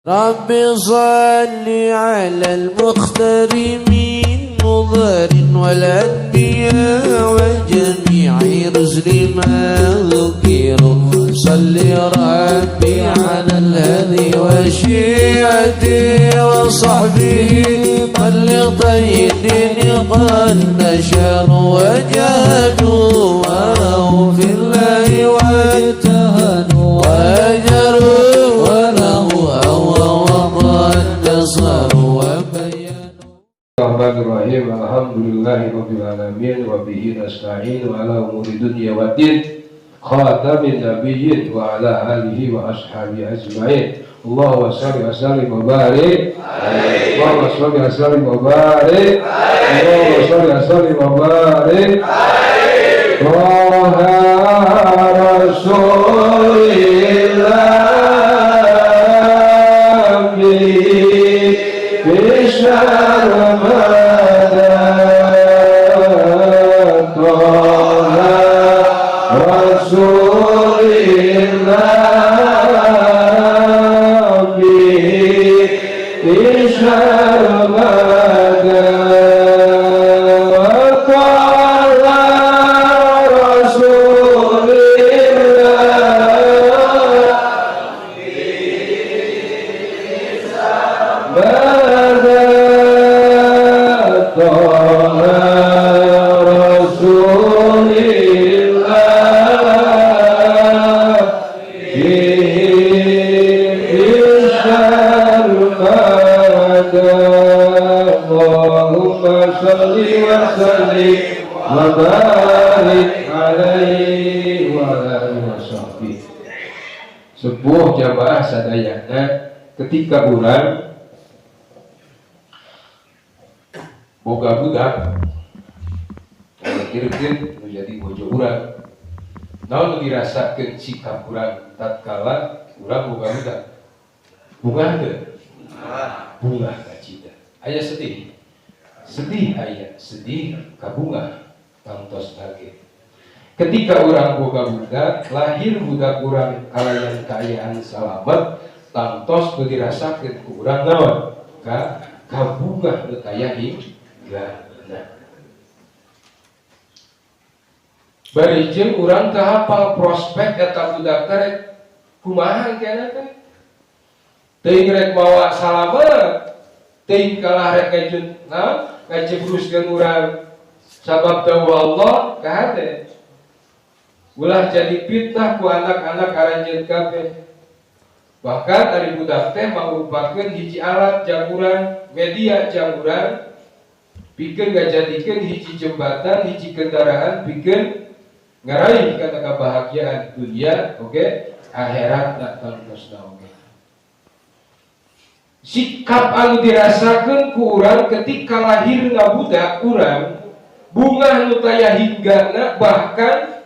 رب صل على المختار من مضر والأنبياء وجميع رسل ما ذكروا. صل ربي على الهدي وشيعته وصحبه من لطي الدين قد نشروا وجاهدوا معه في الله واجتهدوا وأجروا وله هوى وقد نصروا وبينوا. Bismillahirrahmanirrahim. Alhamdulillahi rabbil alamin wa bihi nasta'in wa ala umuri dunya waddin. Khatamin nabiyyin wa ala alihi wa ashabihi ajma'in. Allahumma shalli wa sallim wa barik. Allahumma shalli wa sallim wa barik. Allahumma shalli wa sallim wa barik. Toha Rasulillah bi بشر مدى طه رسول الله بشر مدى طه رسول الله مدى طه رسول الله به بشر مدى. اللهم صل وسلم وبارك عليه وعلى آله وصحبه. Sepuh, jamaah sadayana, ketika urang boga budak, pikirkeun menjadi bojo urang, naon nu dirasakeun sikap urang tatkala urang boga budak? Bungah teu? Bungah kacida. Aya sedih? Sedih aya, sedih kabungah tangtos lagi. Ketika urang boga budak, lahir budak urang kalayan kaayaan salamet, tangtos nu dirasakeun ku urang naon? Ka kabungah nu taya hinggana. Bari jeung urang teu hafal prospek eta budak teh rek kumaha kena teh. Teuing rek mawa salamet, teuing kalah rek ngajun naon, ngajebruskeun urang, sabab dawuh Allah ka hate. Ulah jadi fitnah ku anak-anak aranjeun kabeh. Bahkan dari budak teh mangrupakeun hiji alat jang urang, media jang urang pikeun ngajadikeun hiji jembatan, hiji kendaraan pikeun ngaraih kana kebahagiaan dunia, oke, okay? Akhirat nak tangtosna oge. Sikap anu dirasakeun ku urang ketika lahirna budak urang, bungah nu taya hinggana, bahkan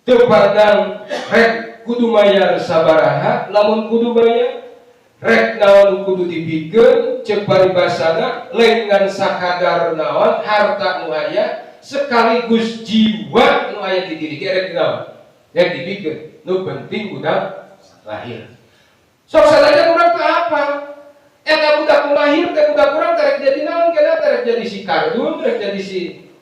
teu pandang rek kudu mayar sabaraha, lamun kudu bayar, rek naon kudu dibikeun. Ceuk paribasana, lain ngan sakadar naon harta nu aya, sekaligus jiwa nu aya di diri ge rek naon rek dibikeun, nu penting budak lahir. Sok sadaya urang teh apa eta budak nu lahir teh, budak urang teh rek jadi naon kena teh, rek jadi si kardun, rek jadi si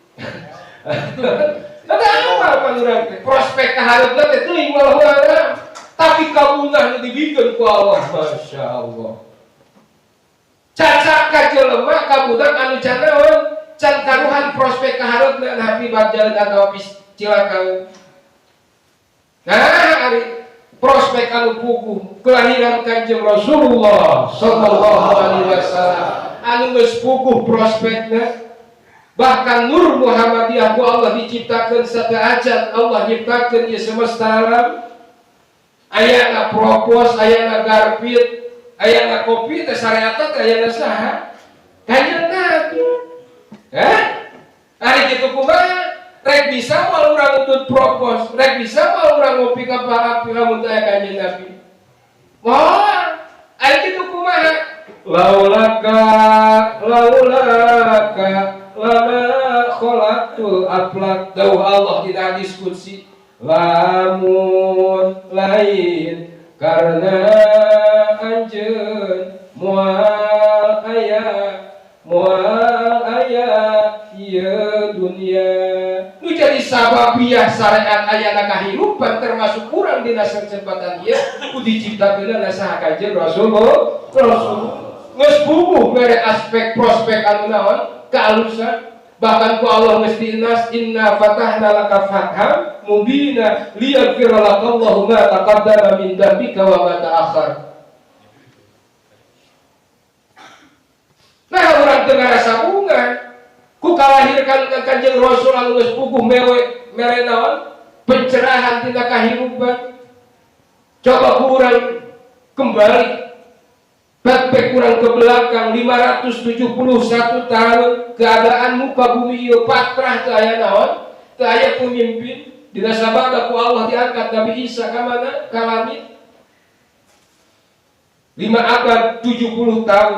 Eta apa pan urang teh prospek ka hareupna teh teuing, wallahu a'lam. Tapi kabungah nu dibikeun ku Allah, Masya Allah. Cacak ka jelema ka budak anu can naon, can karuhan prospek ka hareupna, nah bagja atau cilaka. Nah, ari prospek anu puguh kelahiran Kanjeng Rasulullah sallallahu alaihi wasallam anu geus puguh prospekna, bahkan Nur Muhammadiyah ku Allah diciptakan sateuacan Allah nyiptakeun ieu semesta alam. Ayana propos, ayana garpit, ayana kopi teh, syariat teh ayana saha? Kanjeng Nabi. Eh, ari kitu kumaha rek bisa moal urang utut propos, rek bisa moal urang ngopi kapal api lamun teu aya Kanjeng Nabi? Moal. Ari kitu kumaha? Laulaka, laulaka lama khalaqtul aflak, dawuh Allah dina hadis qudsi, lamun lain karena anjeun. Kedah syariat ayana kahirupan termasuk kurang dina kesempatan ieu ku diciptakeun saha Kanjeng Rasulullah. Rasul geus puguh mere aspek prospek anu naon kealusan, bahkan ku Allah geus dinas inna fatahna laka fatham mubina liyaghfira lakallahu ma taqaddama min dzambika wa ma ta'akhkhar. Nah urang teu ngarasa bunga ku kalahirkan ka Kanjeng Rasul anu geus puguh mewe mere naon pencerahan tina kahirupan. Coba ku urang kembali backpack kurang ke belakang 571 tahun keadaan muka bumi ieu patrah teu aya naon, teu aya pemimpin. Dina sabada ku Allah diangkat Nabi Isa ka mana? Ka langit. 5 abad 70 tahun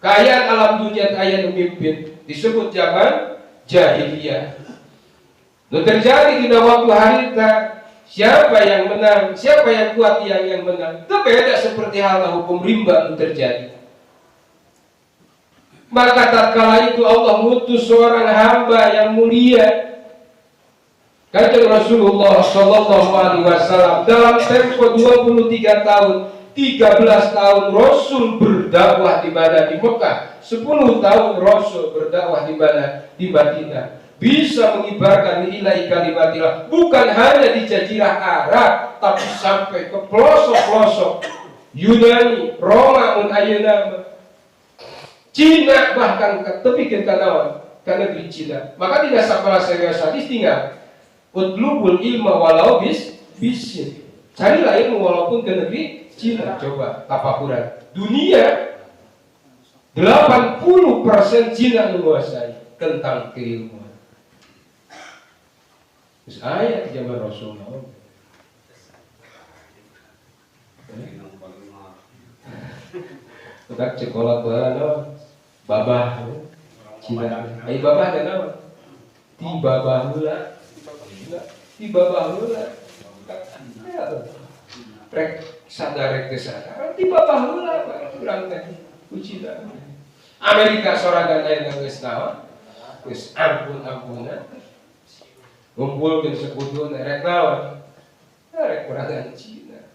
kaayaan alam dunia teu aya nu mimpin, disebut zaman jahiliyah. Nu terjadi dina waktu harita, siapa yang menang, siapa yang kuat yang menang. Itu beda seperti halnya hukum rimba yang terjadi. Maka tatkala itu Allah mengutus seorang hamba yang mulia, Kanjeng Rasulullah Shallallahu Alaihi Wasallam. Dalam tempo 23 tahun, 13 tahun Rasul berdakwah di mana? Di Mekah, 10 tahun Rasul berdakwah di mana? Di Madinah. Bisa mengibarkan nilai kalimatillah bukan hanya di Jazirah Arab, tapi sampai ke pelosok-pelosok Yunani, Roma, mun ayeuna Cina, bahkan ke tepi ke naon, ke negeri Cina. Maka tidak sakola serius hadis tinggal utlubul ilma walau bis bisin, carilah ilmu walaupun ke negeri Cina. Coba tafakuran dunia, 80% Cina menguasai tentang keilmuan. Terus ayat di zaman Rasulullah. Utak sekolah no, babah Cina. Ai babah teh naon? Ti babah heula. Ti babah heula. Rek sadar rek teu sadar. Ti babah heula urang teh ku Cina. Amerika sorangan aya geus naon? Geus ampun-ampunan. Ngumpulkeun sekutu rek naon? Rek kurangan Cina.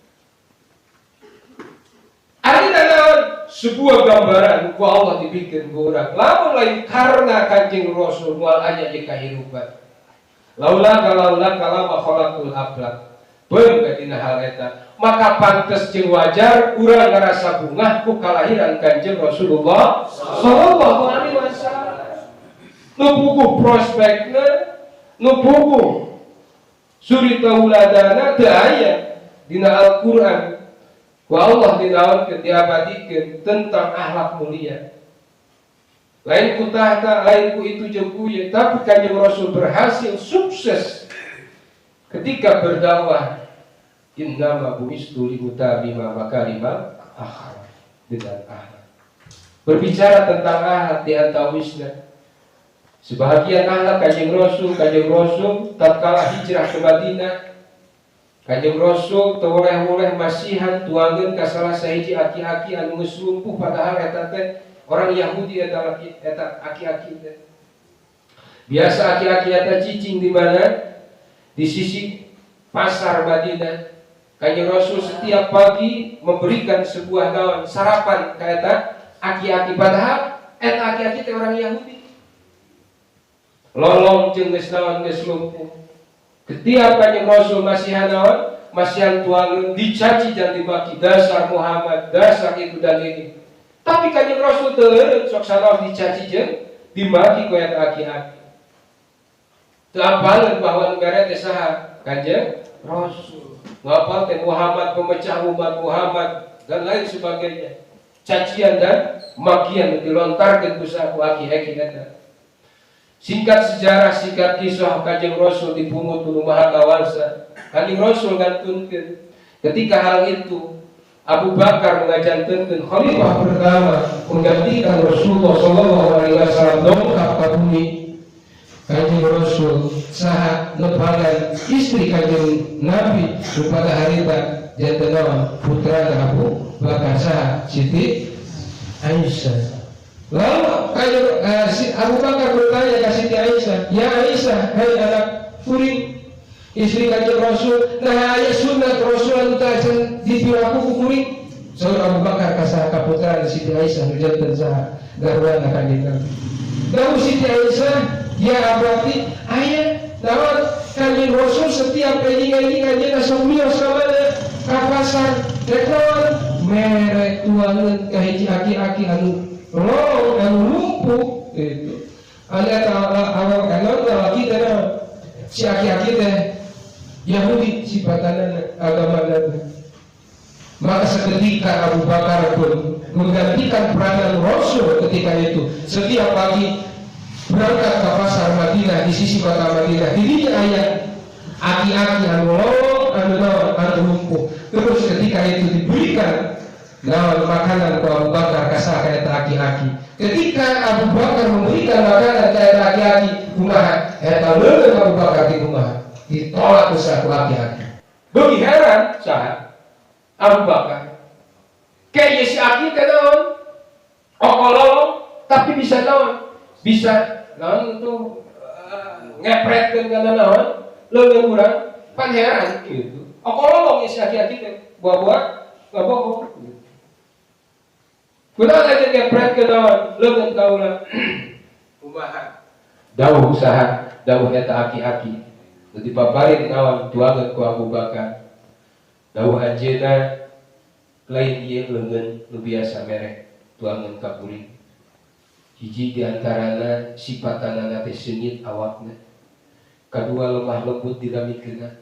Artinya naon? Sebuah gambaran ku Allah dibikin ku urang. Lamun lain karena Kanjeng Rasul moal aya jeung kahirupan. Laula kalaula kalama khalaqul aflak. Beun dina hal eta, maka pantes jeung wajar urang ngarasa bungah ku kalahiran Kanjeng Rasulullah sallallahu alaihi wasallam. Nu puguh prospekna, nu puguh suri tauladana teu aya dina Al-Qur'an. Ku Allah dinaonkeun, diabadikeun tentang akhlak mulia. Lain ku tahta, lain ku itu jeung ku ieu, tapi Kanjeng Rasul berhasil sukses ketika berdakwah. Innama bu'istu liutamima makarimal akhlak, dengan akhlak. Berbicara tentang akhlak di antawisna, sebahagian akhlak Kanjeng Rasul tatkala hijrah ke Madinah, Kanjeng Rasul teu oleh-oleh masihan tuangeun ka salah sahiji aki-aki anu geus lumpuh, padahal eta teh orang Yahudi, eta laki, eta aki-aki teh. Biasa aki-aki eta cicing di mana? Di sisi pasar Madinah. Kanjeng Rasul setiap pagi memberikan sebuah naon sarapan ka eta aki-aki, padahal eta aki-aki teh orang Yahudi. Lolong jeung geus naon geus lumpuh. Setiap Kanjeng Rasul masihan naon, masihan tuangeun, dicaci dan dimaki, dasar Muhammad, dasar itu dan ini. Tapi Kanjeng Rasul teu eureun sok sanaos dicaci jeung dimaki ku eta aki-aki. Teu apaleun bahwa nu mere teh saha? Kanjeng Rasul. Ngapal teh Muhammad pemecah umat Muhammad dan lain sebagainya. Cacian dan makian dilontarkeun ku saku aki-aki eta. Singkat sejarah, singkat kisah, Kanjeng Rasul dipungut ku Maha Kawasa. Kanjeng Rasul ngantunkeun. Ketika hal itu Abu Bakar mengajantunkeun khalifah pertama menggantikan Rasulullah sallallahu alaihi wasallam dongkap ka bumi. Kanjeng Rasul saha nepangan istri Kanjeng Nabi kepada harita janten naon putra Abu Bakar saha Siti Aisyah. Lalu si Abu Bakar bertanya ke Siti Aisyah, "Ya Aisyah, hai anak kuring, Istri Kanjeng Rasul, nah aya sunat Rasul anu teu acan dipiraku ku kuring. Saur Abu Bakar ka saha? Ka putra Siti Aisyah nu janten saha? Garwana Kanjeng Nabi. Dawuh Siti Aisyah, ya abati, aya naon? Kanjeng Rasul setiap enjing-enjing anjeunna sok mios ka mana? Ka pasar. Rek naon? Mere tuangeun ka hiji aki-aki anu long, anu lumpuh gitu. Anu eta awal naon lalaki teh, naon? Si aki-aki teh Yahudi sifatanana, agamana. Maka seketika Abu Bakar pun menggantikan peranan Rasul ketika itu. Setiap pagi berangkat ke pasar Madinah di sisi kota Madinah. Di dinya aya aki-aki anu lolong, anu naon, anu lumpuh. Terus ketika itu diberikan naon, makanan ke Abu Bakar ka saha? Eta aki-aki. Ketika Abu Bakar memberikan makanan ke eta aki-aki, kumaha? Eta leuleung Abu Bakar di kumaha? Ditolak ku satu aki-aki. Beuki heran saha? Abu Bakar. Kayak si aki teh naon? Okololong tapi bisa naon? Bisa naon tuh, ngepretkeun kana naon? Leungeun urang. Pan heran gitu. Okololong ya si aki-aki teh, buah-buah nggak bohong. Gitu. Kunaon aja ngepretkeun naon? Leungeun ka urang. Kumaha? Dawuh saha? Dawuh eta aki-aki. Jadi paparin naon, tuangan ku Abu Bakar. Dawuh anjeunna, lain ieu leungeun nu biasa mere tuangan ka kuring. Hiji di antarana sifatanana teh seungit awakna. Kadua, lemah lembut dinamikeunna.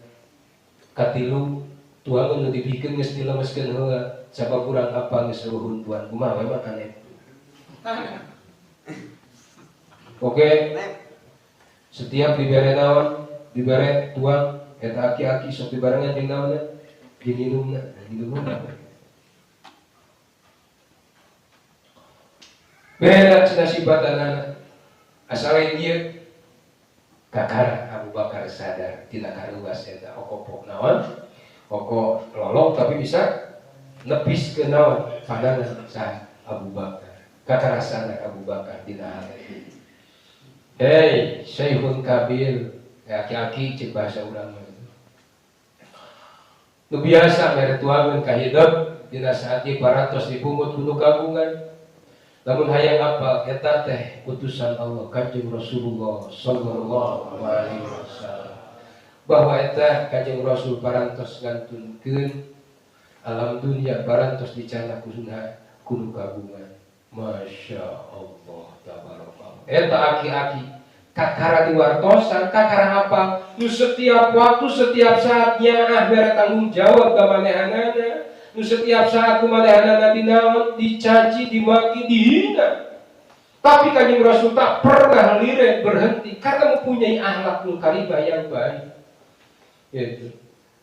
Katilu, tuangan nu dibikeun geus dilemeskeun heula sabab urang apa geus eueuh huntuan. Kumaha we makan? Oke. Setiap dibere naon, dibere tuang eta aki-aki sok dibarengan jeung naonna? Jeung minumna, gitu kumaha. Beda cenah sifatanana. Asal lain ieu. Kakara Abu Bakar sadar tina karuas eta okopok naon? Oko lolong tapi bisa nepis ke naon? Pandangan saha? Abu Bakar. Kakara sadar Abu Bakar dina hal itu. Hei, Syekhun Kabir, aki-aki cek bahasa urang mah. Nu biasa mere tuangan ka hidup dina saat ieu parantos dipungut ku nu kagungan. Lamun hayang apal, eta teh utusan Allah Kanjeng Rasulullah sallallahu alaihi wasallam. Bahwa eta Kanjeng Rasul parantos ngantunkeun alam dunia, parantos dicandak ku nu kagungan. Masya Allah, tabarakallah. Eta aki-aki kakara diwartosan, kakara apa? Nu setiap waktu, setiap saat nyaah mere tanggung jawab ka manehanana. Nu setiap saat ku manehanana dinaon, dicaci, dimaki, dihina. Tapi Kanjeng Rasul tak pernah lirik berhenti karena mempunyai akhlakul karimah yang baik. Gitu.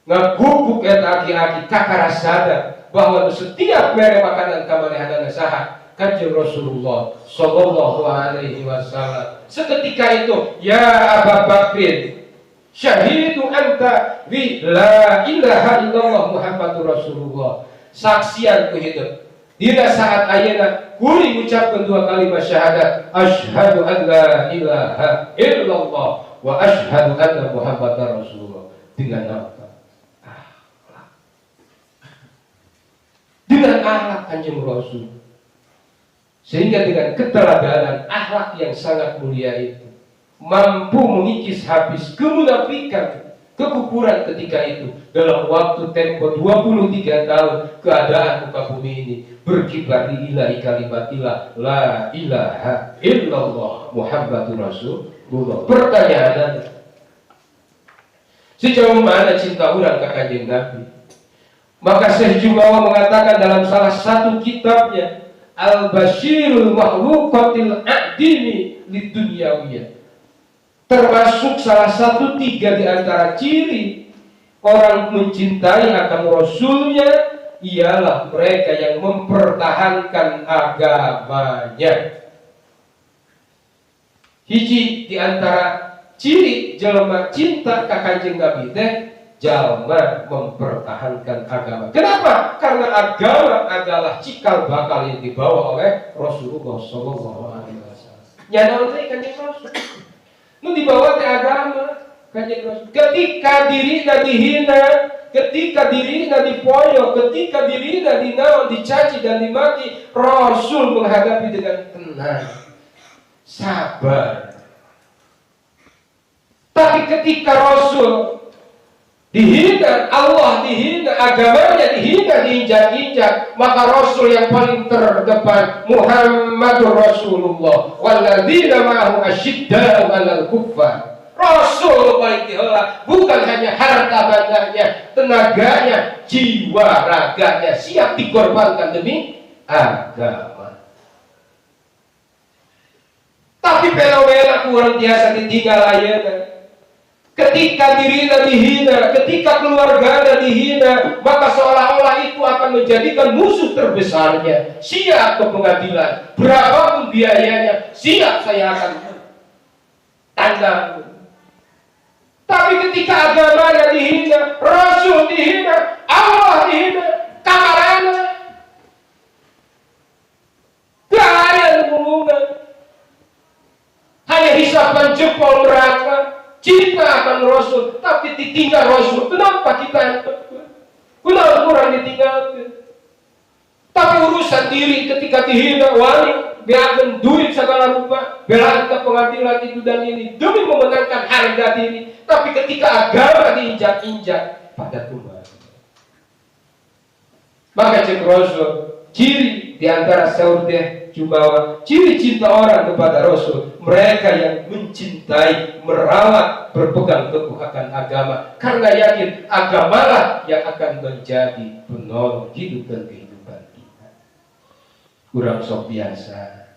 Ngaguguk eta aki-aki kakara sadar bahwa nu setiap mere makanan ka manehanana saha? Kanjeng Rasulullah sallallahu alaihi wasallam. Seketika itu, ya Abu Bakrin, syahidu anta bi la ilaha illallah Muhammadur Rasulullah. Saksian ku hidup. Dina saat ayeuna kuring ucapkeun dua kalimat syahadat, asyhadu an la ilaha illallah wa asyhadu anna Muhammadar Rasulullah. Dengan apa? Akhlak. Dengan akhlak Kanjeng Rasul. Sehingga dengan keteladanan akhlak yang sangat mulia itu mampu mengikis habis kemunafikan, kekufuran ketika itu. Dalam waktu tempo 23 tahun keadaan muka bumi ini berkibar di ilahi kalimatillah la ilaha illallah Muhammadur Rasulullah. Pertanyaan, sejauh mana cinta orang ke Kanjeng Nabi? Maka Syekh Jumawa mengatakan dalam salah satu kitabnya Al-Bashirul Makhluqatil A'dimi Lidunyawiyah, termasuk salah satu tiga di antara ciri orang mencintai akan Rasulnya ialah mereka yang mempertahankan agamanya. Hiji di antara ciri jelema cinta ka Kanjeng Nabi teh jalma mempertahankan agama. Kenapa? Karena agama adalah cikal bakal yang dibawa oleh Rasulullah Shallallahu Alaihi Wasallam. Ya, naon teh Kanjeng Rasul? Nu dibawa teh agama. Kanjeng Rasul. Ketika dirina dihina, ketika dirina dipoyok, ketika dirina dinaon, dicaci dan dimaki, Rasul menghadapi dengan tenang, sabar. Tapi ketika Rasul dihina, Allah dihina, agamanya dihina, diinjak-injak, maka Rasul yang paling terdepan, Muhammadur Rasulullah walladzina ma'ahu asyidda'u 'alal kuffar. Rasul paling diheula, bukan hanya harta bandanya, tenaganya, jiwa raganya siap dikorbankan demi agama. Tapi fenomena kurang biasa ditinggal ayeuna. Ketika dirinya dihina, ketika keluarganya dihina, maka seolah-olah itu akan menjadikan musuh terbesarnya. Siap ke pengadilan, berapapun biayanya, siap saya akan tanggung. Tapi ketika agamanya dihina, Rasul dihina, Allah dihina, kamarana, gak ada hubungan. Hanya hisapan jempol mereka, cinta akan Rasul, tapi ditinggal Rasul. Kenapa kita yang kenapa kurang ditinggalkan? Tapi urusan diri ketika dihina, wani, biarkan duit segala rupa, belaan ke pengadilan itu dan ini demi memenangkan harga diri. Tapi ketika agama diinjak-injak pada Tuhan, maka cek Rasul, ciri di antara saur teh jumawa, ciri cinta orang kepada Rasul, mereka yang mencintai, merawat, berpegang teguh akan agama, karena yakin agamalah yang akan menjadi penolong hidup dan kehidupan kita. Kurang sok biasa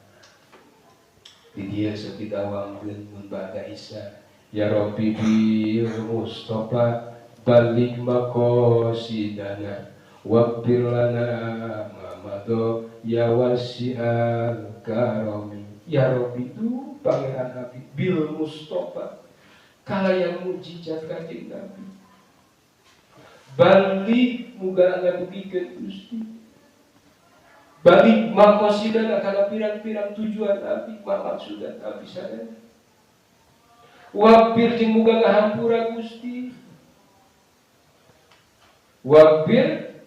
di dia sok didawamkeun mun ba'da isya, ya Rabbi bil Mustafa balligh maqasidana waghfir lana ma madha ya wasi'al karami. Ya Rabbi, itu pangeran Nabi, bil Mustafa kalayan mujizat Kanjeng Nabi, balligh muga ngadugikeun Gusti, balligh maqasidana kana pirang-pirang tujuan Nabi, maksudan Nabi sadaya, waghfir jeung muga ngahampura Gusti, waghfir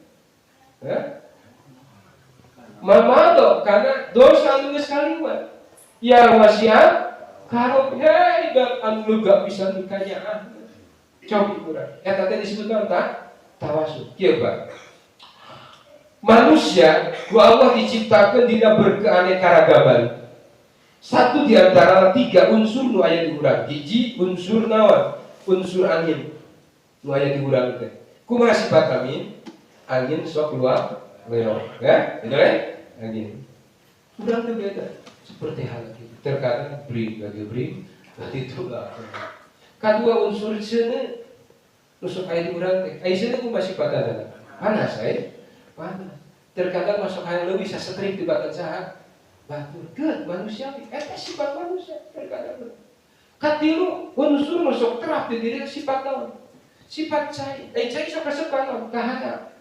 eh? Ma madha karena dosa anu geus kaliwat, ya wasi'al karam, hei anu gak bisa nikahnya. Coba kurang eta teh disebut naon tah? Tawasul. Kieu, Pak, manusia ku Allah diciptakan dina berkeanekaragaman. Satu di antara tiga unsur nu aya di urang. Hiji unsur naon? Unsur angin nu aya di urang teh. Kumaha sifat angin? Angin sok keluar leok, ya, gitu kan? Angin. Urang teh beda. Seperti hal itu. Terkadang bring bagi bring, berarti itu enggak. Kedua unsur seuneu nu sok aya di urang teh. Aya seuneu kumaha sifatna? Panas, eh? Panas. Terkadang masuk hayang leuwih sasetrik tibatan saha? Batur. Keun manusiawi. Eta sifat manusia terkadang. Katilu unsur masuk terap di diri sifat naon? Sifat cai. Eh, cai sok resep naon? Kahana.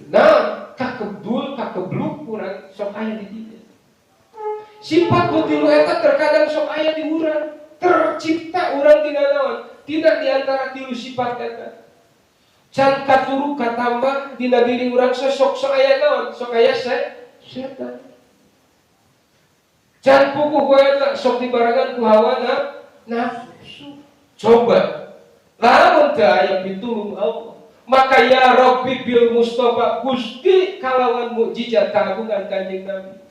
Nah, kakebdul, kakebluk kurang sok aya di dinya. Sifat nu tilu eta terkadang sok aya di urang. Tercipta urang tina naon? Tidak di antara tilu sifat eta. Can katuru katambah dina diri urang sok sok aya naon? Sok aya setan. Can puguh ku eta sok dibarengan ku hawa nafsu. Coba lamun teu aya pitulung Allah, maka ya Rabbi bil Mustafa, Gusti kalawan mukjizat kagungan Kanjeng Nabi,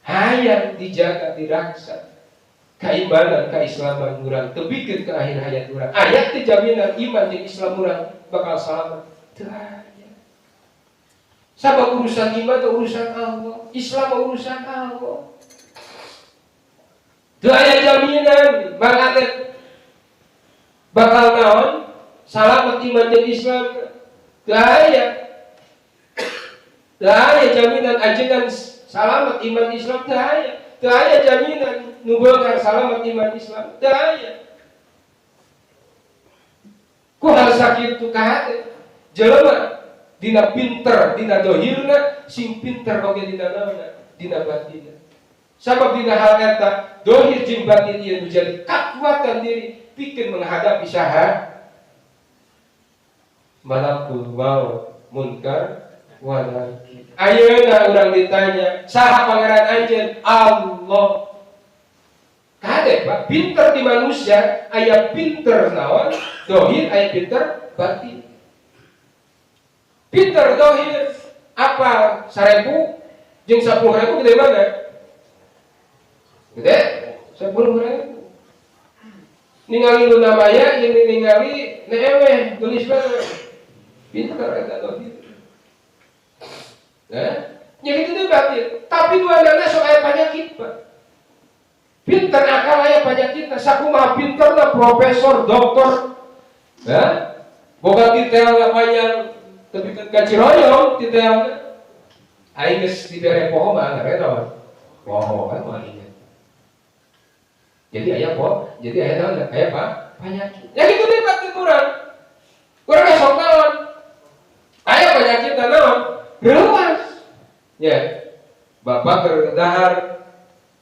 hayang dijaga, diraksa keimanan keislaman urang tepikeun ke akhir hayat urang. Aya teu jaminan iman jeung Islam urang bakal selamat? Teu aya. Sabab urusan iman itu urusan Allah, Islam urusan Allah. Teu aya jaminan Mang Atep bakal naon salamet iman jeung Islam. Teu aya. Teu aya jaminan ajengan salamet iman Islam, teu aya. Teu aya jaminan nu beunghar salamet iman Islam, teu aya. Ku hal sakitu kahate jelema dina pinter dina dohirna, sing pinter oge dina naonna, dina batinna. Sabab dina hal eta dohir jeung batin ieu menjadi kekuatan diri pikeun menghadapi saha malakul maut munkar wa nakir. Ayeuna urang ditanya, saha pangeran anjeun? Allah. Kade Pak, pinter di manusia, aya pinter naon? Dohir, aya pinter batin. Pinter dohir, apa 1000 jeung 10.000 gede mana? Gede? 10.000. Ningali Luna Maya jeung ningali neeweh tulis mana? Pinter eta dohir. Nah, jadi itu batin. Tapi dua nana sok aya penyakit, Pak. Pinter akal aya penyakit, sakumaha pinterna profesor, doktor. Ya? Boga titel panjang tapi ka Ciroyom titelna. Aing geus dibere poho mah anggar naon? Poho kan mah inget. Jadi aya poho, jadi aya naon? Aya apa? Penyakit. Ya gitu deh batin urang. Urang geus sok naon? Aya penyakit naon? Reuas. Ya. Bapak keur dahar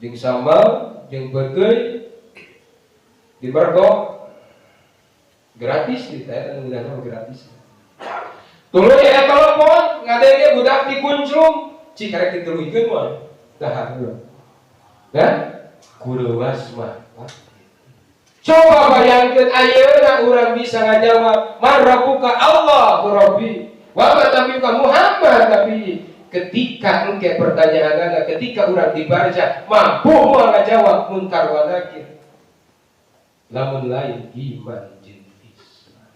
jeung sambal jeung peuteuy di mergo gratis di teh anu gratis. Tuluy aya telepon ngadenge budak dikunclung cik karek dituluykeun mah dahar. Nah, kureuwas mah. Coba bayangkeun ayeuna urang bisa ngajawab man rabbuka Allahu rabbi wa ma nabiyuka Muhammad, tapi ketika engke pertanyaan ketika urang di barzah mampu moal ngajawab munkar wa nakir lamun lain iman jeung Islam.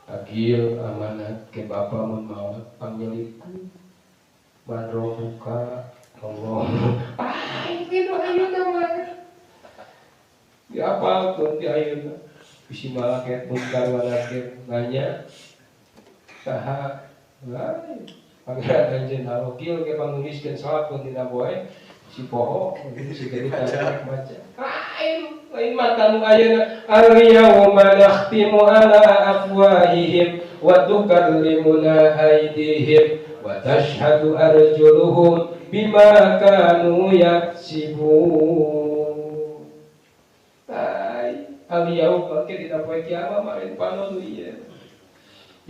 Agil amanat ke bapa mun maot pangyelipku man rabbuka Allah. Ah, itu ayeuna mah diapalkeun ti ayeuna bisi malaikat munkar wa nakir nanya saha lain pangeran anjeun halokil ke panguliskeun salat pun dina boe si poho si jadi tanya baca lain lain mata nu ayeuna al yauma nakhtimu ala afwahihim wa tukallimuna aydihim wa tashhadu arjuluhum bima kanu yaksibun. Ai al yauma ke dina poe kiamat marin panon ieu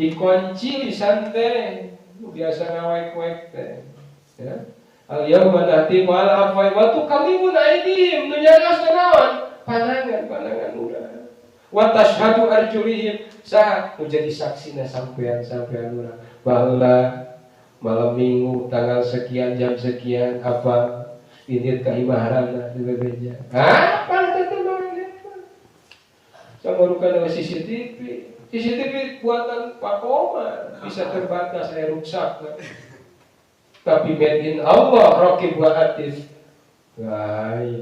dikunci lisan teh biasa ngawek-wek teh ya. Al yauma nahtimu ala afwahihim wa tukallimuna aydihim nu nyaos naon panangan-panangan urang wa tashhadu arjulihim saha nu jadi saksina sampean-sampean urang baheula malam minggu tanggal sekian jam sekian apa ini ka imaharana di bebeja apa teh teh sama rukan CCTV CCTV buatan Pak Komar bisa terbatas air rusak kan? Tapi made in Allah raqib wa atid. Wah, ya,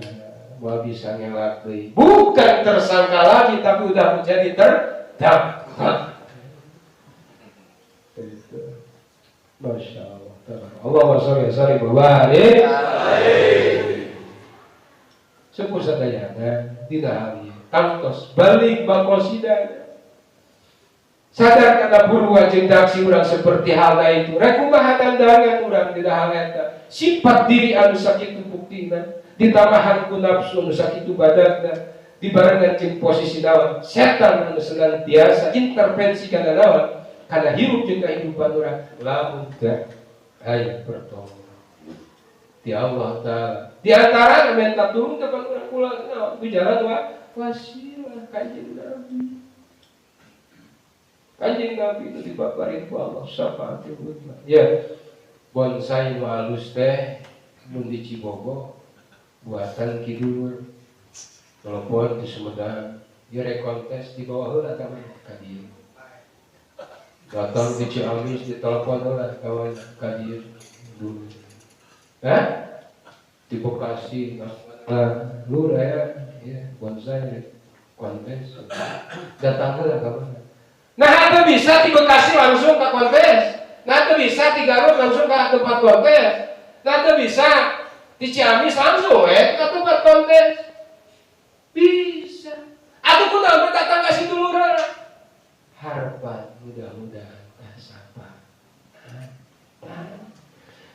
mau bisa ngelak deui. Bukan tersangka lagi tapi udah menjadi terdakwa. Itu. Masya Allah. Allahumma sholli wa sallim wa barik. Sepuh sadayana dina hal ieu. Tangtos balik maqasidana. Sadar kana purwa jeung daksi urang seperti halna itu. Rek kumaha dandangan urang dina hal eta. Sifat diri anu sakitu buktina, ditambahan ku nafsu anu sakitu badatna, dibarengan jeung posisi naon setan anu senantiasa intervensi kana naon kana hirup jeung kahirupan urang lamun teu aya pertolongan ti Allah Taala. Di antara minta tulung ka urang kula naon ku jalan wasilah kanjeng Nabi. Kanjeng Nabi itu dibabarin ku Allah syafaatul uzma. Ya, bonsai nu alus teh mun di Cibogo buatan kidulur. Telepon di Sumedang, dia rek kontes di bawah heula ka mana ka dieu. Datang di Ciamis ditelepon heula kawan ka dieu dulu. Hah? Di Bekasi, nah, lu ya, ya bonsai kontes. Datang heula ka mana? Nah, itu bisa di Bekasi langsung ke kontes. Nah, itu bisa di Garut langsung ke tempat kontes. Nah, itu bisa di Ciamis langsung ke tempat kontes. Bisa. Atau kunaon datang ka situ lurah. Harapan mudah-mudahan tasapa.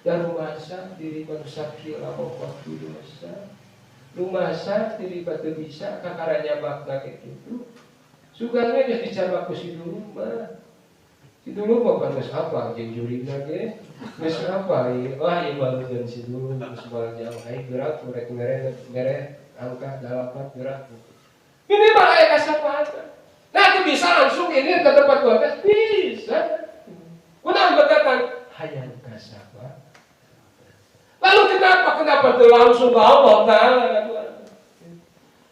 Dan rumasa diri manusia kira pokok dosa. Rumasa diri batu bisa kakaranya bakna gitu. Sugangnya geus dicabak ku si dulu mah. Si dulu mah pan geus hafal jeung jurina ge. Geus hafal ieu. Wah ieu balugeun si dulu geus moal jauh aing gerak rek mere angka 8 gerak. Ini mah aya kasapatan. Nah, itu bisa langsung ini ke tempat gua bisa. Kunaon berkata hayang kasapa. Lalu kenapa tuh langsung ke Allah Ta'ala?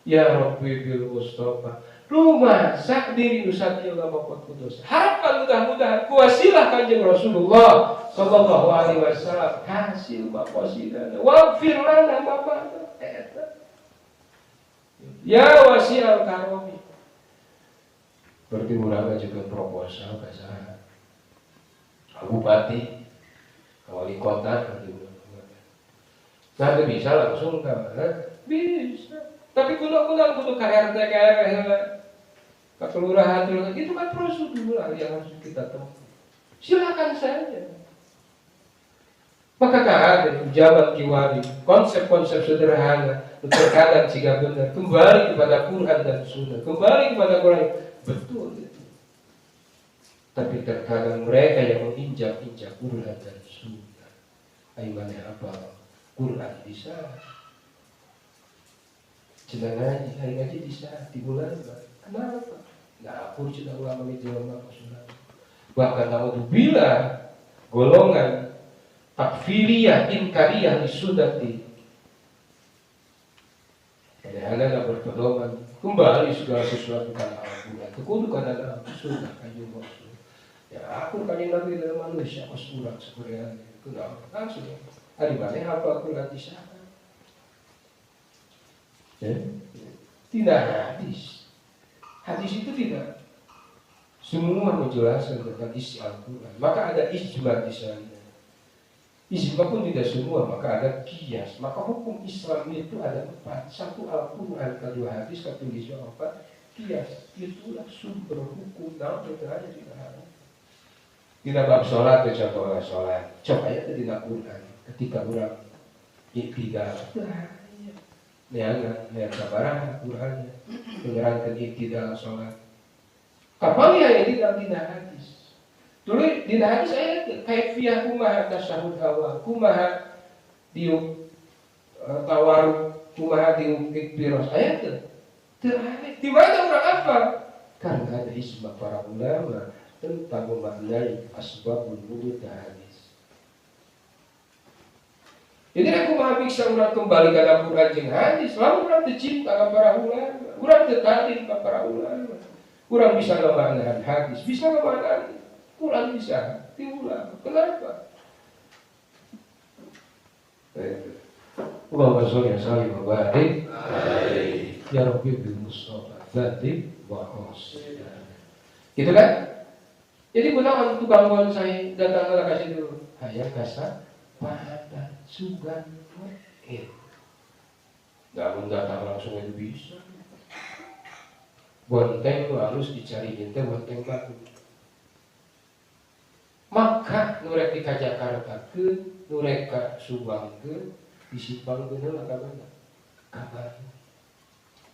Ya Rabbi bil Mustafa. Rumah sak diri nusakil lama kudus. Harapkan mudah-mudahan kuasilah Kanjeng Rasulullah sallallahu alaihi wasallam hasil maqasidana waghfir lana ma eta. Ya wasi'al karomi. Berarti urang juga proposal ka saha? Ka bupati, ka wali kota gitu. Nah, itu bisa langsung ke mana? Bisa. Tapi kuno-kuno kudu ke RT, ke RW, ke kelurahan, itu kan prosedur yang harus kita tempuh. Silakan saja. Maka ada zaman kiwari, konsep-konsep sederhana, terkadang jika benar, kembali kepada Quran dan Sunnah, kembali kepada Quran, betul itu. Tapi terkadang mereka yang menginjak-injak Quran dan Sunnah, ayo mana apa? Quran bisa, cenah ngaji, hari ngaji bisa di bulan, kenapa? Nggak akur cenah ulama di jelema sunnah. Bahkan naudzubillah golongan takfiriyah, inkariyah disunnati. Kadang-kadang berpedoman kembali segala sesuatu karena Al-Quran, kudu karena sunnah kanjeng Rasul. Ya aku kanjeng Nabi dalam manusia kos urang sebenarnya. Kenapa? Langsung. Hari mana apa Quran bisa? Ya? Tidak hadis. Hadis itu tidak semua menjelaskan tentang isi Al-Quran. Maka ada ijma di sana. Ijma pun tidak semua, maka ada kias. Maka hukum Islam itu ada 4. 1 Al-Quran, kedua hadis, ketiga ijma, 4 kias. Itulah sumber hukum. Nah, itu aja tidak ada. Tidak bab sholat, ya contohnya sholat. Coba ya tidak Quran. Ketika orang iktidal, neangan, nean sabaraha Qurannya, menerangkan iktidal sholat. Kapan ya ini dalam dina hadis? Dulu dina hadis ayat kaifiah kumaha tasyahud awal, kumaha diuk tawaruk, kumaha diuk ikbiros ayat teu. Teu aya. Di mana urang apa? Karena ada ijma para ulama tentang memaknai asbabul wurud hadis. Jadi aku mah bisa urang kembali ke Quran jeung hadis, lalu urang teu cinta ka para ulama, urang teu talim ka para ulama. Urang bisa ngamaknaan hadis, bisa ngamaknaan Quran bisa diulang. Kenapa? Allahumma sholli wa sallim wa barik ya Rabbi bil Mustafa dzati wa qasida. Gitu kan? Jadi gunakan tukang bonsai datang ke kasih dulu. Hayang kasa pada sugan eh. Namun datang langsung itu bisa. Bonteng itu harus dicari teh bonteng batu. Maka nurek di Jakarta ke, nurek ka Subang ke, di Simpang ke heula ka mana? Ka Bandung.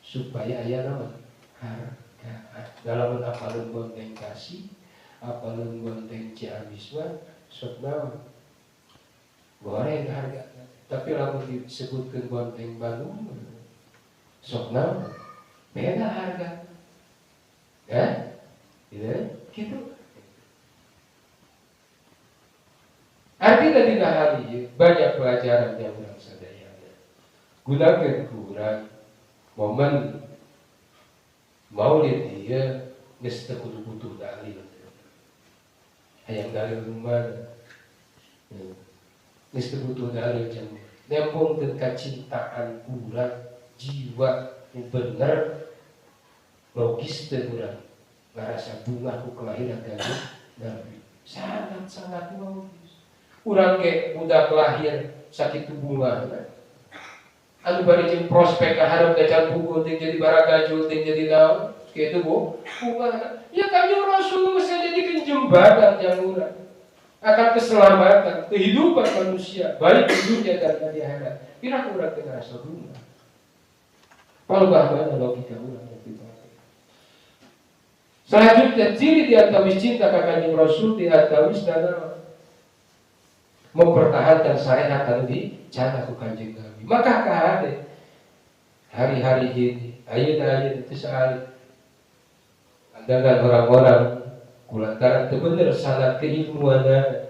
Supaya aya naon? Harga. Dalam apalun bonteng kasih, apalun bonteng Ciamis mah sok naon? Goreng harga. Tapi lamun disebutkeun bonteng Bandung sok naon? Beda harga. Ya, gitu. Artinya dina hal ieu banyak pelajaran yang urang sadayana. Gunakeun ku urang momen maulid ieu geus teu kudu butuh dalil. Hayang dalil mana? Geus teu butuh dalil jeung nembongkeun kacintaan urang jiwa nu bener logis teu urang ngarasa bunga ku kelahiran Kanjeng Nabi. Sangat-sangat logis. Urang ge budak lahir sakitu bunga. Anu bari jeung prospek ka hareup gacal pukul ting jadi baragajul ting jadi naon kitu bu bunga. Ya Kanjeng Rasul geus jadikeun jembatan jang urang. akan keselamatan kehidupan manusia baik di dunia dan di akhirat. Pira urang teh ngarasa bunga. Palebah mana logika urang yang dipakai. Selanjutnya ciri di antawis cinta ka Kanjeng Rasul di antawis dana mempertahankan syariat anu dicandak ku Kanjeng Nabi. Maka kahade hari-hari ini ayeuna-ayeuna teu saali pandangan orang-orang kulantaran teu bener sanad keilmuanana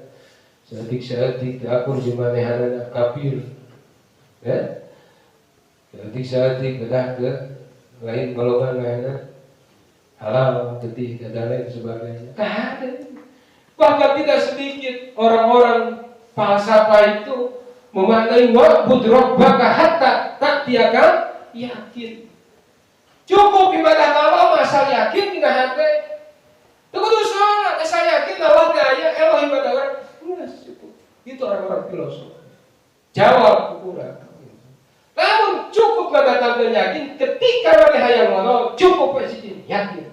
saeutik-saeutik teu akur jeung manehanana kafir ya saeutik-saeutik bedah ke lain golongan lainna halal getih dan lain sebagainya. Kahade bahkan tidak sedikit orang-orang falsafah itu memaknai wa'bud rabbaka hatta ta'tiyakal yakin. Cukup ibadah ka Allah asal yakin dina hate. Teu kudu salat asal yakin Allah teh aya eloh ibadah urang. Geus cukup. Itu orang-orang filosof. Jawab urang. Namun cukup ngadatangkeun yakin ketika maneh hayang modal cukup we siji yakin.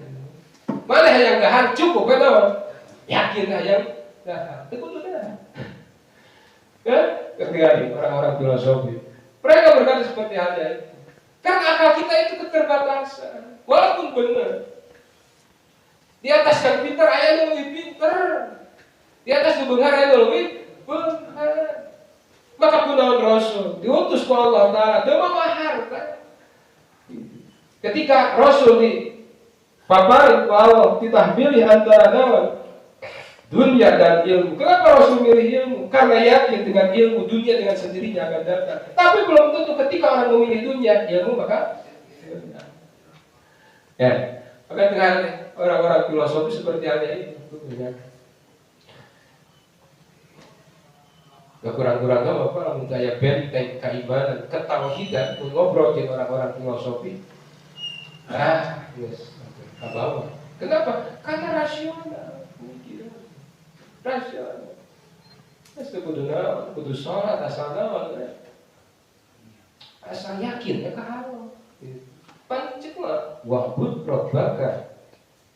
Maneh hayang dahar cukup we naon? Yakin hayang dahar. Teu kudu dahar. Ya, ketika orang-orang filosofi. Mereka berkata seperti halnya itu. Karena akal kita itu keterbatasan. Walaupun benar. Di atas yang pintar aya nu lebih pintar. Di atas nu beunghar aya nu lebih beunghar. Maka kunaon Rasul diutus ku Allah Ta'ala teu mawa harta. Ketika Rasul dipaparin ku Allah titah milih antara naon? Dunia dan ilmu. Kenapa Rasul milih ilmu? Karena yakin dengan ilmu dunia dengan sendirinya akan datang. Tapi belum tentu ketika orang memilih dunia, ilmu maka ya. Maka dengan orang-orang filosofi seperti halnya itu, ya. Gak kurang-kurang apa lamun daya benteng keimanan, ketauhidan, ngobrol dengan orang-orang filosofi. Ah, yes, kabawa. Kenapa? Karena rasional. Rasional. Geus teu kudu naon, kudu salat asal naon we. Asal yakin ya ka Allah. Pan ceuk mah wa'bud rabbaka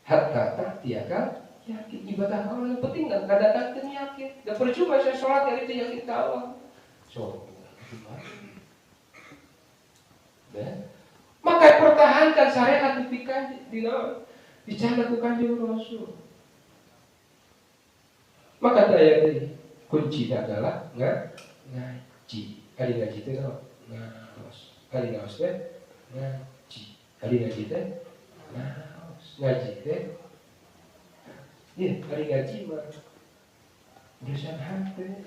hatta ta'tiyaka yakin ibadah Allah yang penting enggak ngadatangkeun yakin. Da percuma saya salat yang itu yakin ka Allah. So, gimana? Ya. Maka pertahankan syariat di naon? Dicandak ku Kanjeng Rasul. Maka daya ini kuncinya adalah ngaji. Kali ngaji itu ngaos. Kali ngaos teh ngaji. Kali ngaji teh ngaos. Ngaji teh iya, kali ngaji mah urusan hati.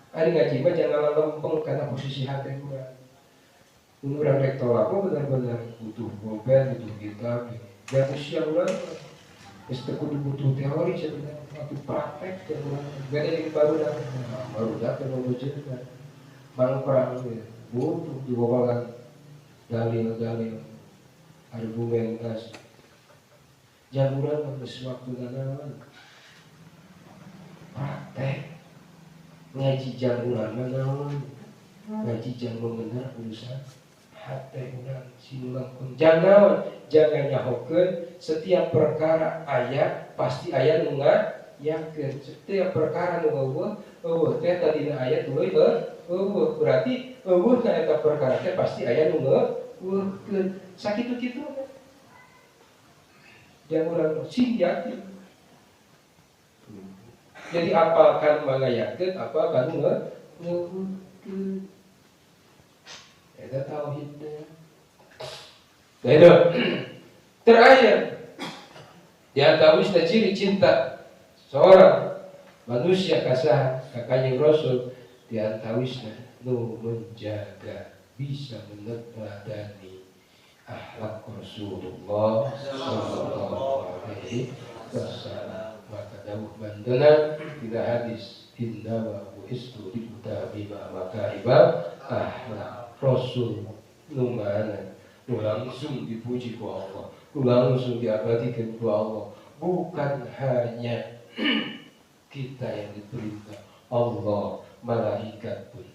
Kali ngaji mah jangan lempeng karena posisi hati mah. Urang rek tolak benar-benar butuh pulpen, butuh kitab. Jangan usia urang geus teu kudu butuh teori sebenarnya, tapi praktek teh urang. Beda jeung barudak. Barudak teh bobojeuna. Mangprang ge butuh dibawakan dalil-dalil argumentasi. Jangan urang geus waktuna naon? Praktek. Ngaji jang urang mah naon? Ngaji jang bener urusan hate urang sing lengkung. Jangan jangan nyahokeun setiap perkara aya pasti aya nu ngayakeun. Setiap perkara nu eueuh eueuh teh tadina aya tuluy eueuh berarti eueuh na eta perkara teh pasti aya nu ngeueuhkeun. Sakitu-kitu jangan urang sing yakin. Jadi apalkan mangayakeun apalkan ngeueuhkeun. Eta tauhid teh. Nah itu terakhir di antawisna ciri cinta seorang manusia kasah ka Kanjeng Rasul di antawisna nu menjaga bisa meneladani akhlak Rasulullah sallallahu alaihi wasallam. Maka dawuh bandana dina hadis inna wa bu'istu li utamima makarimal akhlak. Rasul nu mana nu langsung dipuji ku Allah, nu langsung diabadikan ku Allah. Bukan hanya kita yang diperintah Allah, malaikat pun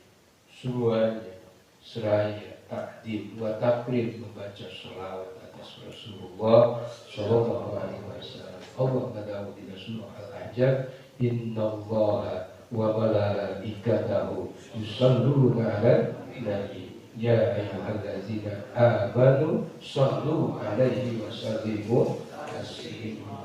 semuanya seraya takdim wa takrim membaca sholawat atas atas Rasulullah sallallahu alaihi wasallam. Allah ngadawuh dina surah Al-Ahzab, innallaha wa malaikatahu yusholluna 'alan nabi ya ayyuhallazina amanu shallu 'alaihi wa sallimu taslima.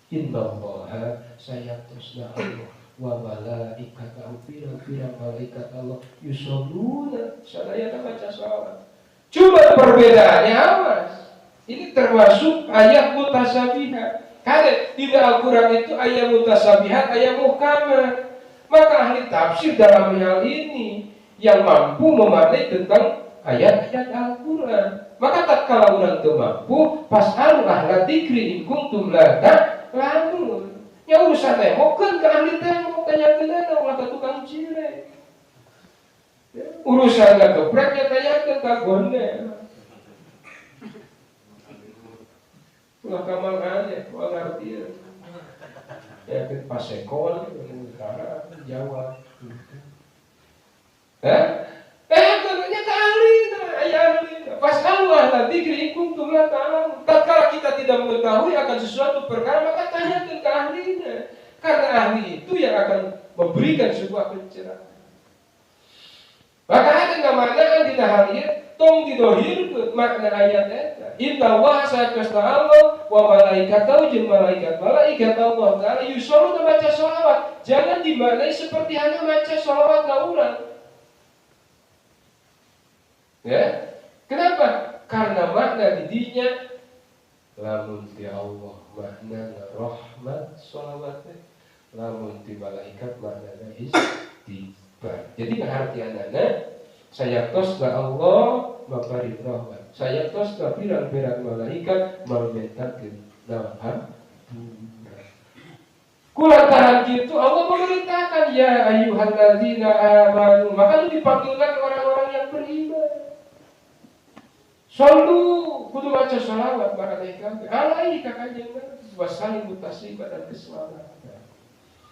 Innallaha sayabtasna Allah wa malaikatahu pirang-pirang malaikat Allah yusholluna sadayana maca sholawat. Cuma perbedaannya awas, ini termasuk ayat mutasyabihat. Karena di Al-Quran itu ayat mutasyabihat, ayat muhkamat. Maka ahli tafsir dalam hal ini yang mampu memaknai tentang ayat-ayat Al-Quran. Maka tatkala urang teu mampu, fas'alu ahla dzikri in kuntum la ta'lamun. Ya urusan tembokkeun ke ahli tembok, tanyakeun ulah ka tukang cirek. Urusan geprek ya tanyakeun ka gondel. Ulah ka Mang Ane, ulah ngartieun. Ya kan pasekol utara Jawa. Nya ka ahli, aya ahli. Fas'alu ahla dzikri in kuntum la ta'lamun. Tatkala kita tidak mengetahui akan sesuatu perkara, maka tanyakan ke ahlinya. Karena ahli itu yang akan memberikan sebuah pencerahan. Maka ada ngamaknaan dina hal ieu tong didohirkeun makna ayat eta. Inna Allaha saestona Allah wa malaikatahu jeung malaikat malaikat Allah taala yusholluna maca sholawat. Jangan dimaknai seperti hanya maca sholawat ka urang. Ya. Kenapa? Karena makna didinya lamun ti Allah makna rahmat sholawatnya, lamun ti malaikat maknana istighfar. Jadi ngahartianana sayaktos ka Allah mapari rahmat, sayaktos ka pirang-pirang malaikat mamentakeun hampura. Kulantaran kitu Allah memerintahkan ya ayyuhallazina amanu, maka lu dipanggilkan orang-orang yang beriman. Sallu kudu maca sholawat maraneh kabeh alaihi ka kanjeng Nabi wasallimu taslima dan keselamatan.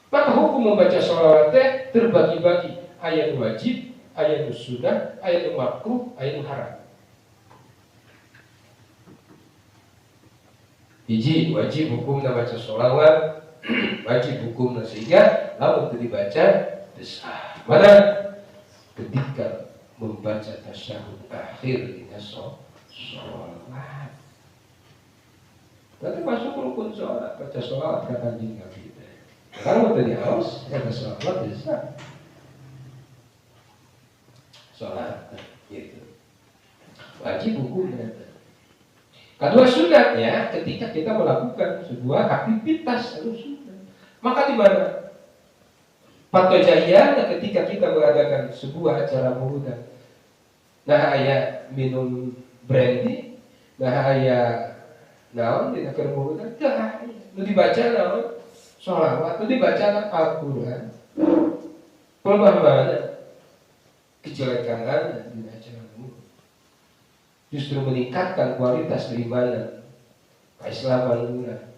Maka hukum membaca sholawat teh terbagi-bagi, ayat wajib, ayat sunnah, ayat makruh, ayat haram. Hiji wajib hukumna baca sholawat, wajib hukumna sehingga lamun teu dibaca desah. Mana ketika membaca tasyahud akhir dina sholat. Nanti masuk rukun sholat, baca sholawat ka kanjeng Nabi. Kalau tadi haus, ya sholat bisa. Sholat, gitu. Wajib hukumnya. Kedua sunatnya, ketika kita melakukan sebuah aktivitas anu sunat, maka di mana? Patojayana ketika kita mengadakan sebuah acara muludan. Nah aya minum brandy, nah aya naon dina keur muludan teu aya. Nu dibaca naon? Sholawat, nu dibaca Al-Qur'an. Pelebah mana? Kejelekan dina acara mulud. Justru meningkatkan kualitas keimanan, keislaman urang.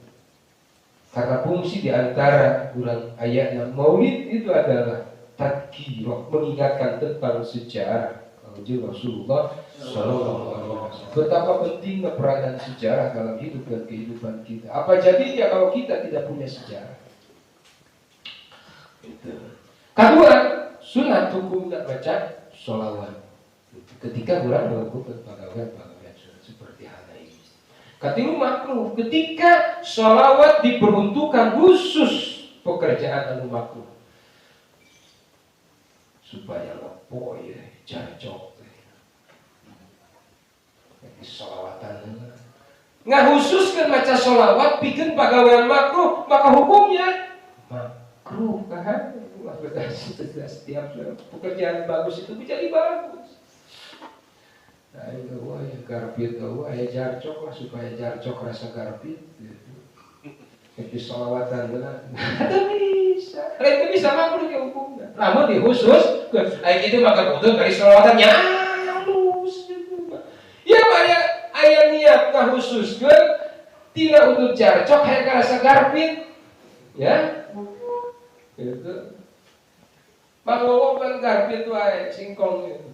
Karena fungsi diantara kurang ayatnya maulid itu adalah tadkirah, mengingatkan tentang sejarah Rasulullah Shallallahu Alaihi Wasallam. Betapa pentingnya peranan sejarah dalam hidup dan kehidupan kita. Apa jadinya kalau kita tidak punya sejarah? Itu. Kedua, sunat hukum nak baca sholawat ketika kurang melakukan pegawai-pegawai sunat seperti hal ini. Ketiga makruh, ketika sholawat diperuntukkan khusus pekerjaan anu makruh supaya lepo ya jarcok sholawatan nggak khususkan maca sholawat bikin pegawaian makruh, maka hukumnya makruh kan? Setiap pekerjaan bagus itu menjadi bagus. Nah itu wah ya garpit, wah ya jarcok lah supaya jarcok rasa garpit. Jadi sholawatan lah, itu bisa, itu bisa makruh ya hukumnya. Namun di khusus, kayak gitu maka untuk dari sholawatannya halus. Ya banyak ayat niat khusus ke tidak untuk jarcok kayak rasa garpit, ya. Itu. Mang ngomong kan garpit wae singkong gitu.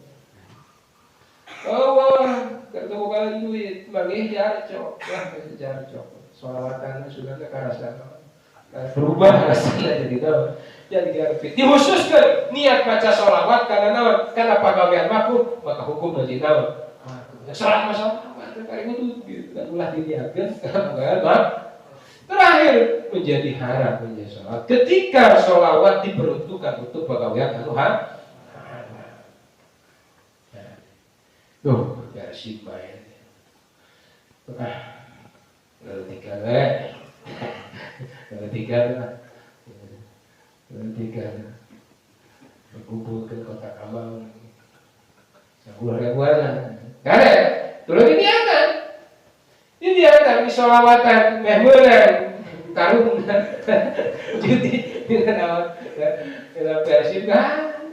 Oh, ketemu kalian duit, manggih jarcok, lah jarcok. Sholawatan sudah karasa berubah rasanya jadi naon, jadi garpit. Dikhususkan niat baca sholawat karena naon, karena pagawean makruh, maka hukum jadi naon. Sholat masalah, kali itu gitu kan ulah diniatkan karena pagawean mak. Terakhir menjadi haram menjadi sholawat. Ketika sholawat diperuntukkan untuk pagawean anu haram. Tuh, Persib main. Ah, lalu tiga le, lalu tiga lah, lalu tiga. Berkumpul ke kota amal, 10 ribuan lah. Kare, tuluy ini akan, ini akan di sholawatan, meh meunang, tarung, judi, dina naon, dina Persib kan.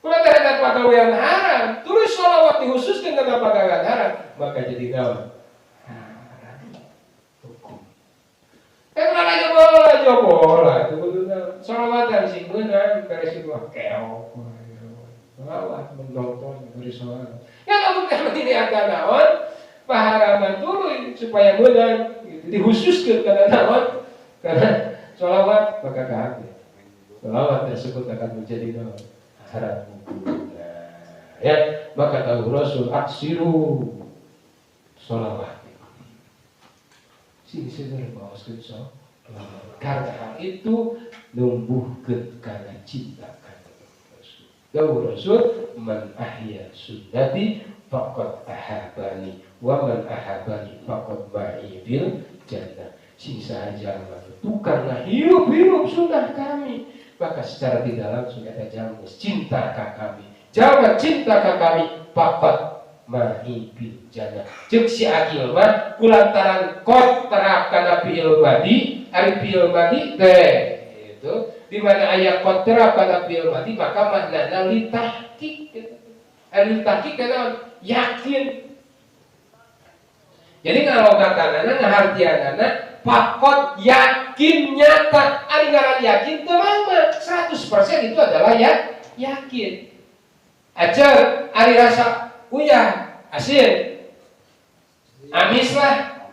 Kalau terhadap pagawean haram, tulis sholawat dikhususkan karena pagawean haram, maka jadi naon? Haram. Hukum. Kan malah bola, bola, itu kudu naon? Sholawatan sing meunang, Persib mah keok. Sholawat menonton beri sholawat. Ya lamun teh ini ada naon? Paharaman tuluy supaya meunang, gitu. Dikhususkan karena naon? Karena sholawat maka kabeh. Sholawat tersebut akan menjadi naon? Haram hukum. Nah, ya, maka tahu Rasul aksiru sholawat. Sini sini bawakeun sholawat. Karena hal itu numbuhkeun kana cinta kana Rasul. Tahu Rasul man ahya sunnati faqad ahabani wa man ahabani faqad ma'i fil jannah. Sing saha jalma tukang hirup-hirup sunnah kami, maka secara tidak langsung eta jalma cinta ka kami. Jalma cinta ka kami faqad ma'i fil jannah. Ceuk si Agil mah kulantaran qad terap kana fi'il madi, ari fi'il madi teh itu di mana aya qad terap kana fi'il madi maka maknana litahqiq gitu. Ari litahqiq kana yakin. Jadi ngalogatanana ngahartianana faqad yakin nyata. Ari ngaran yakin teu mah 100% itu adalah ya yakin. Aja ari rasa uyah asin amis lah.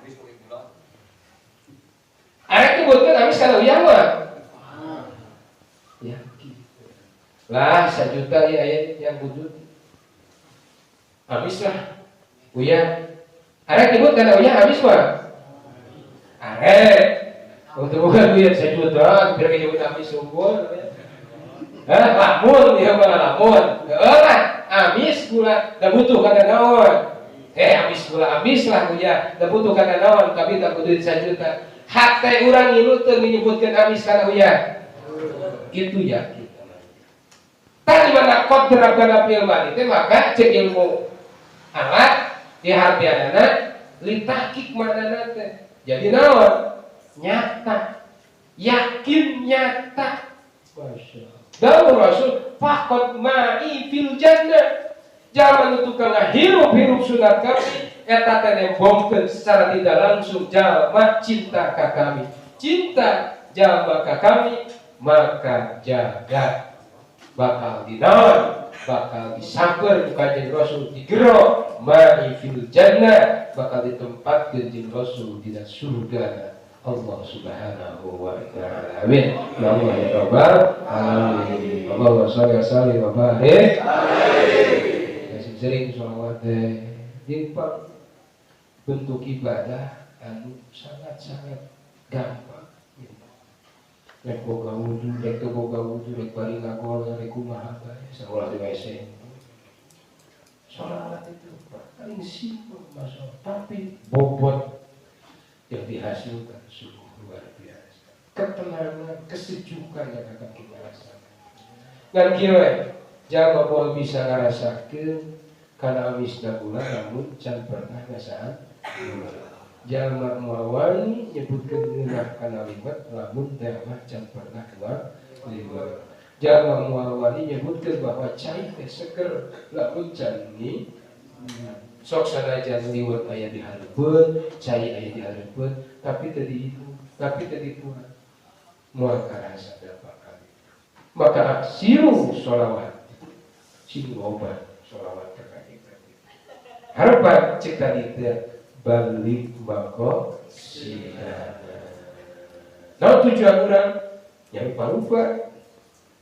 Arek nyebutkeun amis kana uyah mah. Yakin. Lah 1 juta ya aya yang butut. Amis lah. Uyah. Arek nyebut kana uyah amis mah. Arek. Untuk bukan duit 1 juta, biar nyebut amis unggul. Hah, lamun ya mah lamun. Heeh lah, amis gula da butuh kana naon. Eh amis gula amis lah uyah, da butuh kana naon, tapi tak butuh 1 juta. Hate urang ngilu teu menyebutkeun amis kana uyah. Itu yakin. Tadi mana qad terap kana fi'il madi teh maka cek ilmu alat dihartianana litahqiq maknana teh. Jadi naon? Nyata. Yakin nyata. Masya Allah. Dawuh Rasul faqad ma'i fil jannah. Jalma nu tukang hirup-hirup sunat kami eta teh nembongkeun secara tidak langsung jalma cinta ka kami. Cinta jalma ka kami maka jaga bakal dinaon, bakal disamper ku Kanjeng Rasul digero ma'i fil jannah, bakal ditempatkeun jeung Rasul dina surga Allah Subhanahu wa taala. Amin. Ya Allah ya Rabbal alamin. Allahumma shalli wa sallim wa barik. Ya sering sholawat teh. Jadi bentuk ibadah anu sangat-sangat gampang. Rek boga wudu, rek teu boga wudu, rek bari ngagol, rek kumaha bae, sakola di WC. Sholawat itu paling simpel masalah, tapi bobot yang dihasilkan sungguh luar biasa. Ketenangan, kesejukan yang akan kita rasakan. Dan kira jalma moal bisa ngarasakeun kana amisna gula namun can pernah ngasaan gula. Jalma moal wani nyebutkeun ngeunah kana liwet lamun teh mah can pernah keluar liwet. Jalma moal wani nyebutkeun bahwa cai teh seger lamun can ni sok sanajan liwet aya di hareupeun, cai aya di hareupeun, tapi teu dihitung, tapi teu dituang. Moal karasa dampak kali. Maka aksiru sholawat. Cing loba sholawat ka kanjeng Nabi. Harapan cek tadi teh balik mako sidana. Nah tujuan urang yang lupa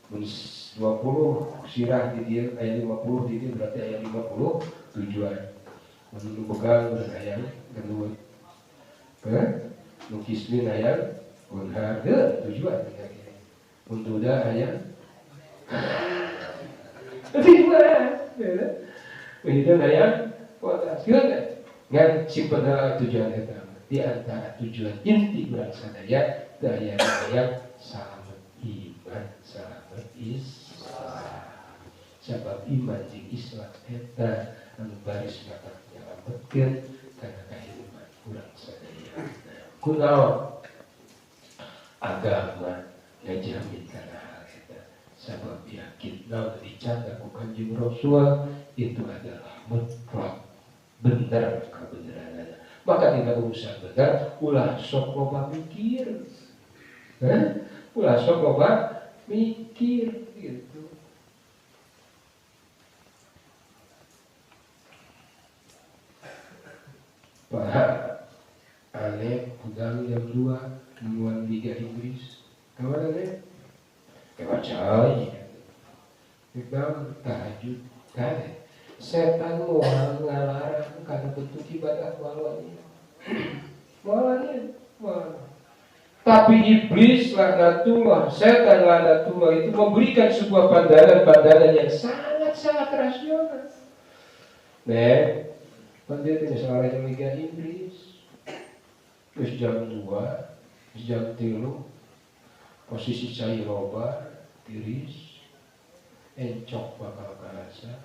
mun 20 sirah di dieu aya 50 di dieu berarti aya 50 tujuan. Mun nu begang urang hayang gendut. Heh, nu kismin hayang unhar heuh tujuan tinggal. Mun duda hayang tujuan. Begitu hayang kuat ngan simpen tujuan eta. Di antara tujuan inti urang sadaya teu aya hayang salamet iman, salamet Islam. Sebab iman jeung Islam eta anu baris mata nyalametkeun kana kahirupan urang sadaya. Kunaon agama ngajamin kana hal eta. Sebab yakin naon dicanda ku Kanjeng Rasul itu adalah mutlak bener kebenaranana. Maka tidak urusan bener ulah sok loba mikir. Ulah sok loba mikir gitu. Pak Ale pegang jam 2 nungguan Liga Inggris. Kemana deh? Kebaca pegang tahajud kan. Setan moal ngalarang karena bentuk ibadah moal. Moal. Tapi iblis laknatullah, setan laknatullah itu memberikan sebuah pandangan-pandangan yang sangat-sangat rasional. Nek, kan dia tidak salah yang Liga Inggris. Terus jam 2, terus jam 3, posisi cair loba, tiris, encok bakal kerasa.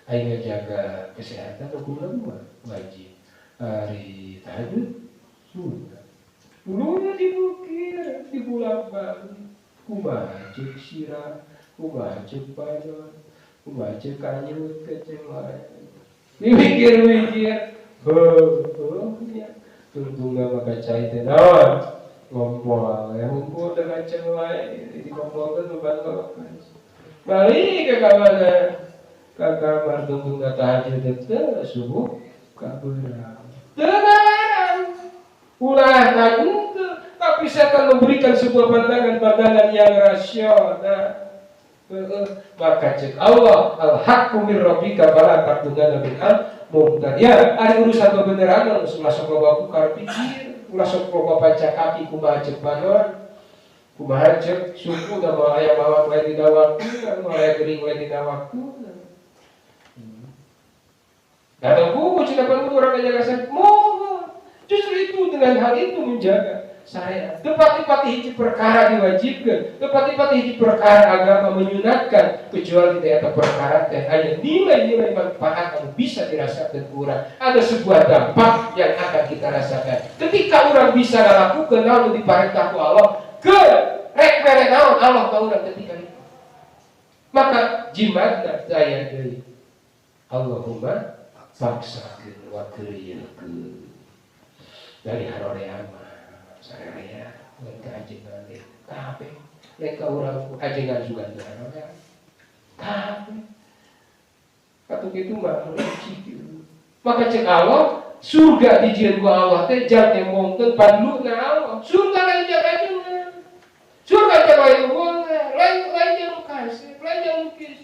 Ayo jaga kesehatan hukumnya wajib. Hari tahajud sudah. Dulunya dibukir, dibulak-balik. Kumaha ceuk sirah, kumaha ceuk panon, kumaha ceuk kanyut keceng lain. Dipikir-pikir, heuh, nya. Tungtungna maka cai teh naon? Ngompol, ya ngumpul dengan kacang lain, dikompolkeun beban kolokas. Balik ke kamar, ke kamar tungtungna tahajud teh subuh kabeurang. Teu ngalarang. Ulah tangtu, tapi setan memberikan sebuah pandangan-pandangan yang rasional. Maka cek Allah, al-haqqu mir rabbika fala takunanna minal mumtarin. Ya, ari urusan kebenaran ulah sok loba kukar pikir, ulah sok loba panca kaki kumaha cek panon, kumaha cek suku da moal aya mawat lain dina waktu, moal aya gering lain dina waktu. Datang buku cina pan urang ngajaga sehat, moal. Justru itu dengan hal itu menjaga syariat. Tempat-tempat hiji perkara diwajibkan, tempat-tempat hiji perkara agama menyunatkan, kecuali tidak ada perkara teh hanya nilai-nilai manfaat yang bisa dirasakan orang. Ada sebuah dampak yang akan kita rasakan. Ketika orang bisa melakukan naon diperintah ku Allah, ke rek mere naon Allah ka urang ketika itu. Maka jimatna daya deui. Allahumma paksakeun wa keuriekeun. Dari harorea mah sarerea lain ka ajengan deui kabeh lain ka urang ajengan juga teu harorea kabeh katuh kitu mah kieu. Maka cek Allah surga dijieun ku Allah teh jang embongkeun panduna Allah. Surga lain jang ajengan, surga teh lain boleh, lain lain jang kasih, lain jang lukis.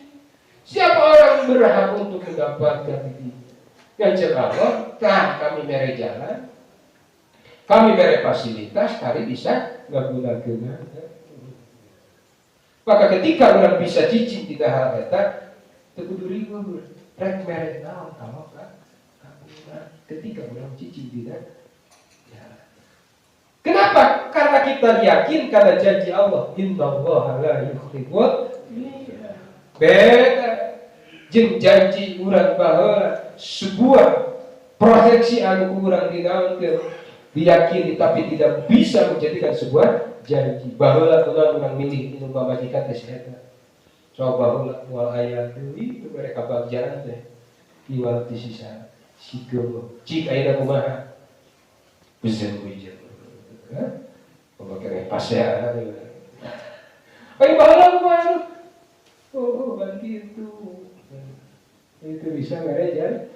Siapa orang berhak untuk mendapatkan ini? Yang cek Allah tah kami mere jalan, kami beri fasilitas, kami bisa ngagunakeun. Maka ketika orang bisa cicing tidak hal eta, teu kudu riweuh, rek mere naon kalau ka ketika orang cicing tidak jalan. Kenapa? Karena kita yakin karena janji Allah, innallaha la yukhliful mi'ad. Beda jeung janji urang baheula sebuah proteksi anu urang dinaonkeun diyakini tapi tidak bisa menjadikan sebuah janji. Baheula kunaon urang milih minum pamajikan teh eta. Coba baheula moal aya deui itu mereka bagjaan teh. Iwal ti sisa sigeum. Cik ayeuna kumaha? Bezeun hujan. Hah? Pamakai pasea. Ayo baheula kumaha? Oh, kan gitu. Itu bisa mere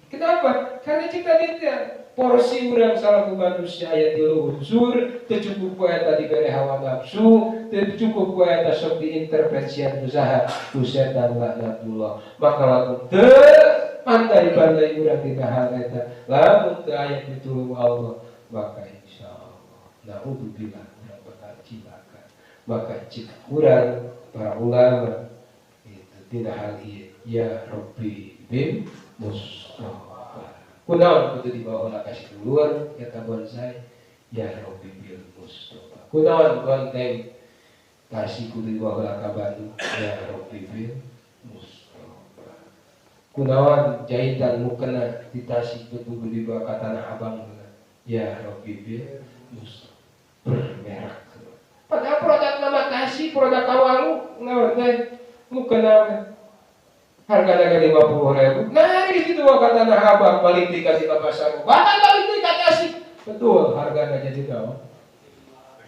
Kenapa? Karena cita tidak porsi urang salaku manusia aya tilu unsur, teu cukup ku eta dibere hawa nafsu, teu cukup ku eta sok diintervensian usaha ku setan laknatullah. Maka lamun teu pandai-pandai urang dina hal eta, lamun teu aya pitulung Allah, maka insyaallah naudzubillah urang bakal cilaka. Maka cik urang para ulama itu dina hal ieu ya Rabbi bil Mustafa. Kunaon kudu dibawa ka sedulur eta bonsai ya Rabbi bil Mustafa. Kunaon gonteng Tasik kudu dibawa ka Bandung ya Rabbi bil Mustafa. Kunaon jahitan mukena di Tasik kudu dibawa ka Tanah Abang ya Rabbi bil Mustafa. Bermerek. Padahal produk nama Tasik, produk Kawalu naon teh mukena harga dagang 50.000. Nah, di situ ka Tanah Abang balik dikasih Bapak Sarung. Bahkan balik deui ka Tasik. Betul, harganya jadi berapa?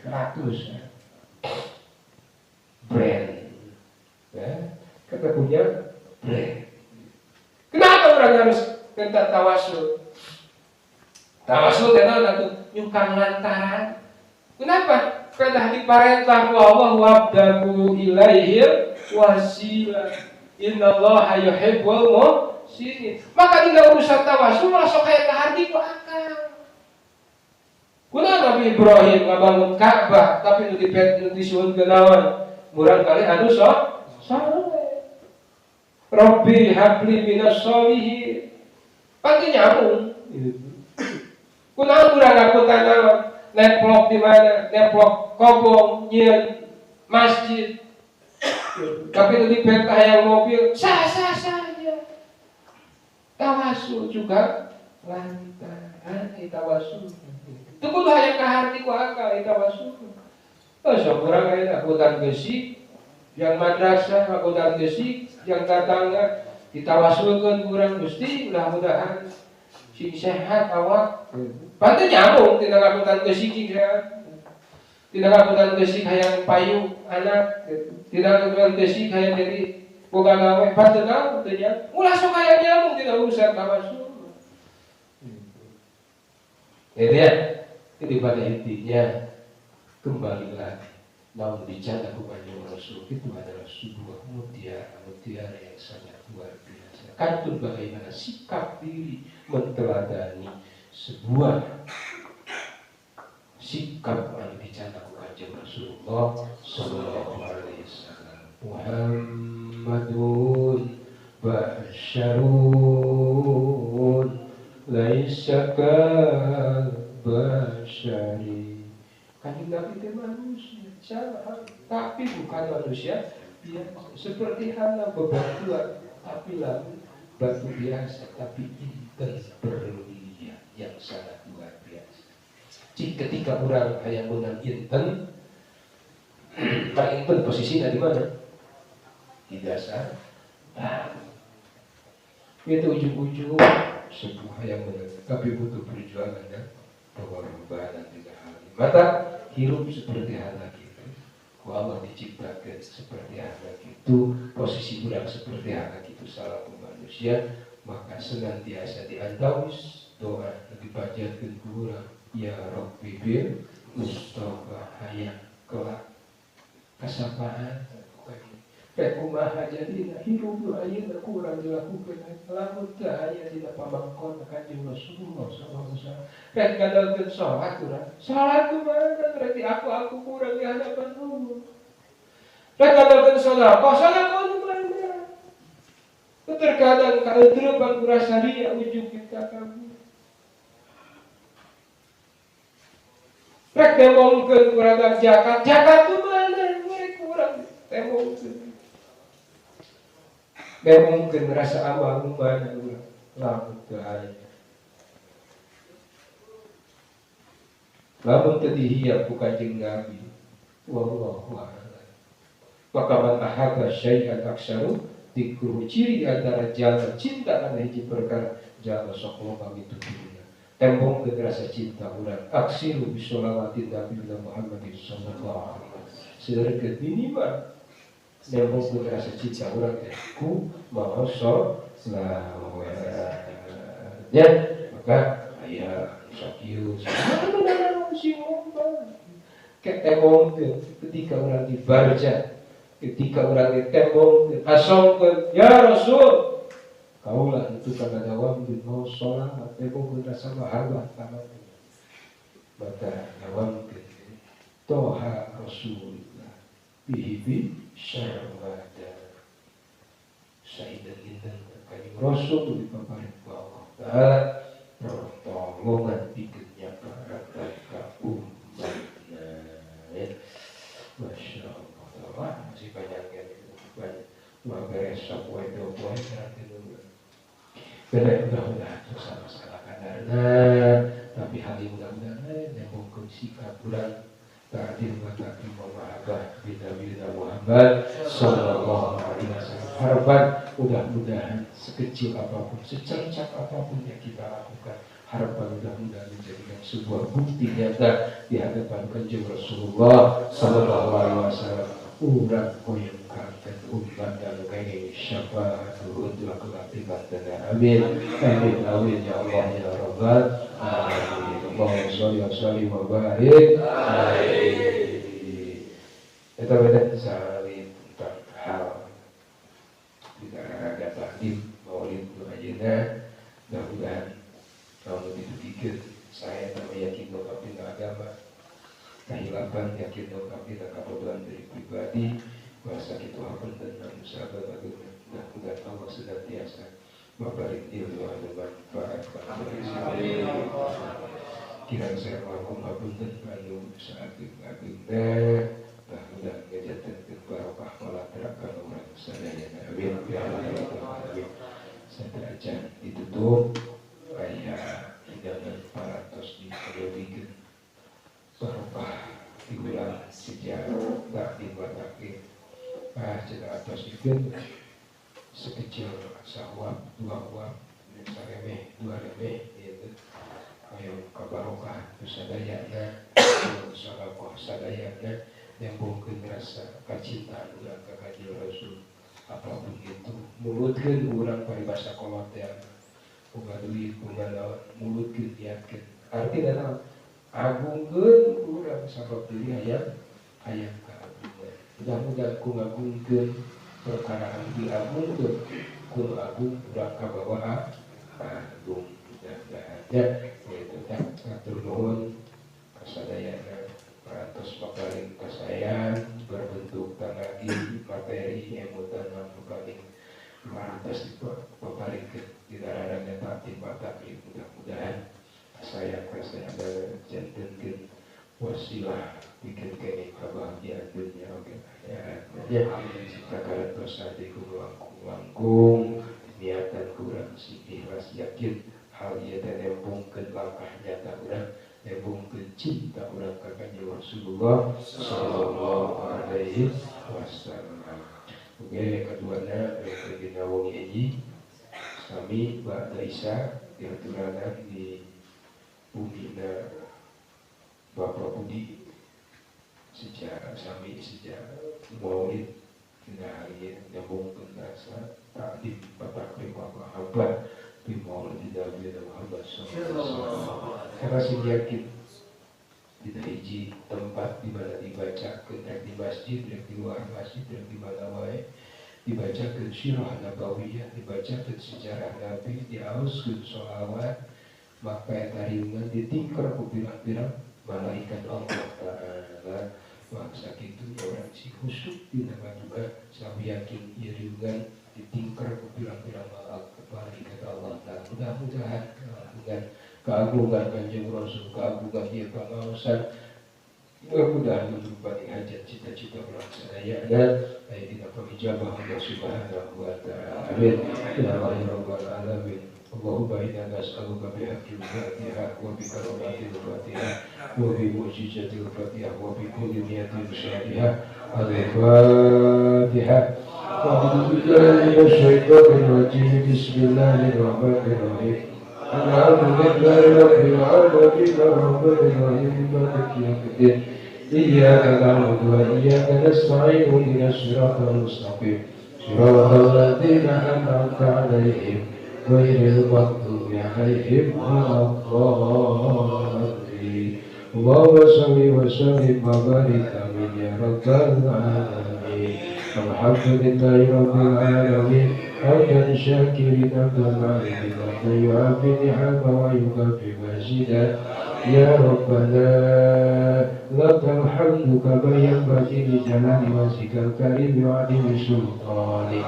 100. Ya. Brand. Ya, kita punya brand. Kenapa orang harus tentang tawasul? Tawasul karena atuh nyukang lantaran. Kenapa? Karena diparentah ku Allah wabdagu ilaihil wasilah. Innallaha yuhibbul muhsinin. Maka dina urusan tawasul malah sok aya kaharti ku akal. Kunaon Nabi Ibrahim ngabangun Ka'bah tapi nu disuhunkeun naon? Murang kali anu sok saleh. Rabbi habli minas sholihin. Pasti nyambung gitu. Kunaon urang ngakutan naon? Neplok di mana? Neplok kobong nyieun masjid. Tapi itu dipentah yang mobil sah-sah saja. Tawasul juga lantaran tawasul. Itu kudu hayang kaharti ku akal tawasul. Oh, sok urang aya angkutan besi yang madrasah, angkutan besi yang tatangga ditawasulkeun ku urang Gusti mudah-mudahan sing sehat awak. Panteu nyambung tina angkutan besi sing sehat. Tidak angkutan besi hayang payu anak gitu. Tidak angkutan besi hayang jadi boga gawe panteu naon teu nyambung. Ulah sok hayang nyambung tina urusan tawasul. Itu ya. Jadi pada intinya kembali lagi namun bicara ku Kanjeng Rasul itu adalah sebuah mutiara yang sangat luar biasa. Kantun bagaimana sikap diri menteladani sebuah sikap yang bicara ku Kanjeng Rasulullah sallallahu alaihi wasallam. Muhammadun basyarun laisa kal basyari. Kanjeng Nabi itu manusia, tapi bukan manusia biasa. Seperti halnya bebatuan, tapi lalu batu biasa, tapi inten berlian yang sangat luar biasa. Jika ketika orang hayang menang inten, Pak inten posisinya di mana? Di dasar. Nah, itu ujung-ujung sebuah yang menang, tapi butuh perjuangan dan pengorbanan tidak hal ini. Mata hirup seperti hal gitu. Ku Allah diciptakan seperti hal gitu, posisi urang seperti hal gitu salaku manusia, maka senantiasa diantawis doa dipanjatkeun ku urang ya Rabbi bil Mustafa hayang kelak kasapaan rek kumaha jadina hirup nu ayeuna ku urang dilakukeun lamun teu aya dina pamangkon Kanjeng Rasulullah sallallahu alaihi wasallam rek ngandalkeun salat urang salat kumaha rek di aku kurang di hadapan Allah rek ngandalkeun sedekah sedekah nu mana terkadang kaeudreupan ku rasa ria ujug kita kabur rek tembongkeun ku ragam zakat zakat ku mana rek kurang tembongkeun mungkin merasa amal mana urang lamun teu aya lamun teu dihiap ku Kanjeng Nabi wallahu a'lam. Maka man ahabba syai'an aksaru dikruhu ciri antara jalan cinta kana hiji perkara jalan sok loba mitutuna tembong rasa cinta urang aksiru bisholawati Nabi Muhammad sallallahu alaihi wasallam seureurkeun minimal Nembongkeun rasa cinta urang teh ku maos sholawat. Ya, maka aya sakieu sing ketembongkeun ketika urang di barja, ketika urang ditembongkeun, asongkeun ya Rasul. Kaulah itu karena dawam di mau sholat, tembongkeun rasa mahabbah kana, maka dawamkeun toha Rasulullah bihi bi syarmada saidan indan kanjeng Rasul dipaparin ku Allah Ta'ala pertolongan pikeun nyabaran ka umatna ya. Masya Allah, wah, masih banyak ya, banyak. Wah, beres poe dua poe nanti beres. Mudah-mudahan susah masalah kadarna, tapi hal ini mudah-mudahan yang mungkin sikap kurang ta'dil wa takrim wa mahabbah bi Nabi Muhammad sallallahu alaihi wasallam. Harapan mudah-mudahan sekecil apapun, secercak apapun yang kita lakukan, harapan mudah-mudahan menjadikan sebuah bukti nyata di hadapan Kanjeng Rasulullah sallallahu alaihi wasallam. Urang hoyong kanten umat dan kenging syafaatul untuk kelatibatana. Amin amin amin ya Allah ya Rabbal alamin. Allahumma sholli wa sallim wa barik alaihi. Eta beda sali tentang hal di raga takdim maulid nu ayeuna. Mudah-mudahan kalau dipikir saya tambah yakin dongkap dina agama, kahilapan yakin dongkap dina kabodohan diri pribadi, bahasa kitu hapunten anu sahabat agung. Mudah-mudahan Allah senantiasa memberi ilmu anu manfaat. Kirang saya langkung hapunten anu saageng-agengna. Mudah-mudahan ngajantenkeun barokah walatra kana urang sadayana. Amin ya rabbal alamin. Sateuacan ditutup aya hidangan parantos dipayogikeun barokah diulang sejak takdim wa takdim. Cenah atos dikeun sekecil sahwab dua wab saremeh dua remeh gitu. Hoyong kabarokah sadayana, sedekah sadayana, nembongkeun rasa kacintaan urang ka Kanjeng Rasul. Apapun itu mulutkeun urang paribasa kolot teh boga duit boga naon mulutkeun niatkeun artina naon agungkeun urang sabab diri hayang hayang kaagungan. Mudah-mudahan ku ngagungkeun perkara anu diagungkeun ku agung urang kabawa agung. Mudah-mudahan ya itu teh. Hatur nuhun kasadayana parantos paparing kasayan berbentuk tanagi materi emutan anu paling parantos dipaparingkeun di dararana takdim wa takrim. Mudah-mudahan kasayan kasayan jantenkeun wasilah bikin kene kebahagiaan dunia oge akhirat ya. Sakarantos adi ku langkung niatan kurang sing ikhlas yakin hal ieu teh nembongkeun langkah nyata urang, nembongkeun cinta urang ka Kanjeng Rasulullah sallallahu alaihi wasallam. Oke, keduana dina wengi hiji sami ba'da isya diaturanan di bumina Bapak Budi sejak sami sejak maulid dina hari nembongkeun rasa takdim wa takrim wa mahabbah bi maulid Nabi Muhammad sallallahu alaihi wasallam. Karena sing yakin dina hiji tempat di mana dibacakeun rek di masjid rek di luar masjid rek di mana wae dibacakeun sirah nabawiyah, dibacakeun sejarah Nabi, diaoskeun sholawat, maka eta riungan ditingker ku pirang-pirang malaikat Allah Ta'ala. Wah, sakitu ya urang sing khusyuk dina ngadoa sami yakin ieu riungan ditingker ku pirang-pirang malaikat Allah Ta'ala. Mudah-mudahan dengan keagungan Kanjeng Rasul, keagungan ieu pangaosan, mudah-mudahan menurupani hajat cita-cita urang sadayana aya dina pangijabah Allah Subhanahu wa Ta'ala. Amin ya rabbal alamin. Allahumma inna nas'aluka bihaqqil Fatihah wa bi karamatil Fatihah wa bi mu'jizatil Fatihah wa bi kulli niyatin salihah. Al-Fatihah. A'udzu billahi minasy syaithanir rajim. Bismillahirrahmanirrahim. Alhamdulillahi rabbil alamin arrahmanir rahim maliki yaumiddin. إياك نعبد وإياك نستعين اهدنا الصراط المستقيم صراط الذين أنعمت عليهم غير المغضوب عليهم ولا الضالين. اللهم صل وسلم وبارك آمين يا رب العالمين. الحمد لله رب العالمين حمدا شاكرين حمدا عابدين حمدا يعافي نعمه ويكافئ مزيدا. يا ربنا لك الحمد كما ينبغي لجلال وجهك الكريم وعظيم سلطانك.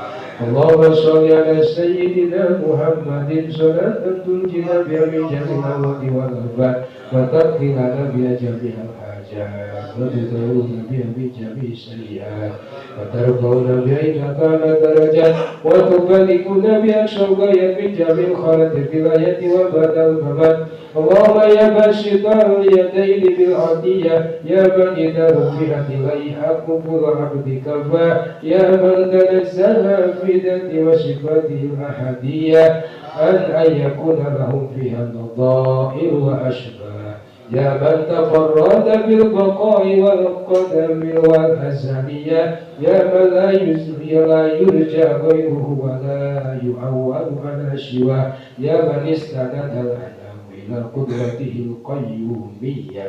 اللهم صل على سيدنا محمد صلاة تنجينا بها من جميع الأموال والآفات وتقضي لنا بها جميع الحاجات وتطهرنا بها من جميع السيئات وترفعنا بها إلى أعلى درجات وتبلغنا بها أقصى الغايات من جميع الخيرات في الحياة وبعد الممات. اللهم يا باسط اليدين بالعطية يا من إذا رفعت إليه قبول عبد كفى يا من تنزه في ذاته وصفاته الأحدية أن يكون لهم فيها نظائر وأشباه. يا من تفرد بالبقاء والقدم والأزلية يا من لا يرجى غيره ولا يعول على سواه يا من استند الأنام إلى قدرته القيومية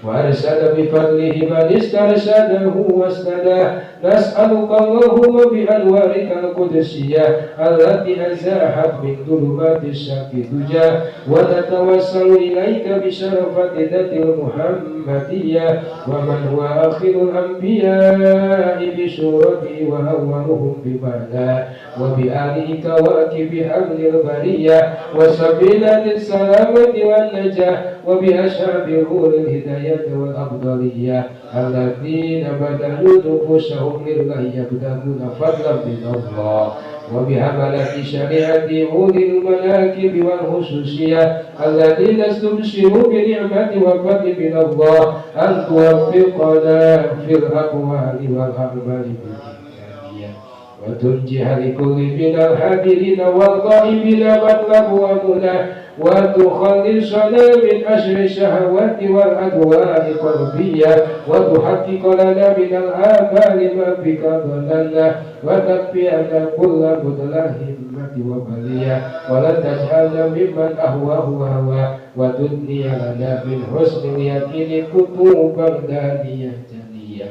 وأرسل بفضله من استرشده واستداه. نسألك اللهم بأنوارك القدسية التي أزاحت من ظلمات الشك دجى ونتوسل إليك بشرفة ذات المحمدية ومن هو آخر الأنبياء بسورته وأولهم بمعناه وبآله كواكب حمل البرية وسبيلة السلامة والنجاة وبأشهاب نور الهداية والأفضلية الذين بذلوا نفوسهم لله يبتغون فضلا من الله وبحملة شريعة أولي المناكب والخصوصية الذين استبشروا بنعمة وفضل من الله أن توفقنا في الأقوال والأعمال بالإمكانية وتنجح لكل من الحاضرين والغائبين مطلب ومنى وتخلصنا من أشر الشهوات والأدواء القلبية وتحقق لنا من الآمال ما بك ظننا وتكفينا كل مدلهمة وبلية ولا تجعلنا ممن أهواه هوى وتدني لنا من حسن اليقين كتوبا دانية جنية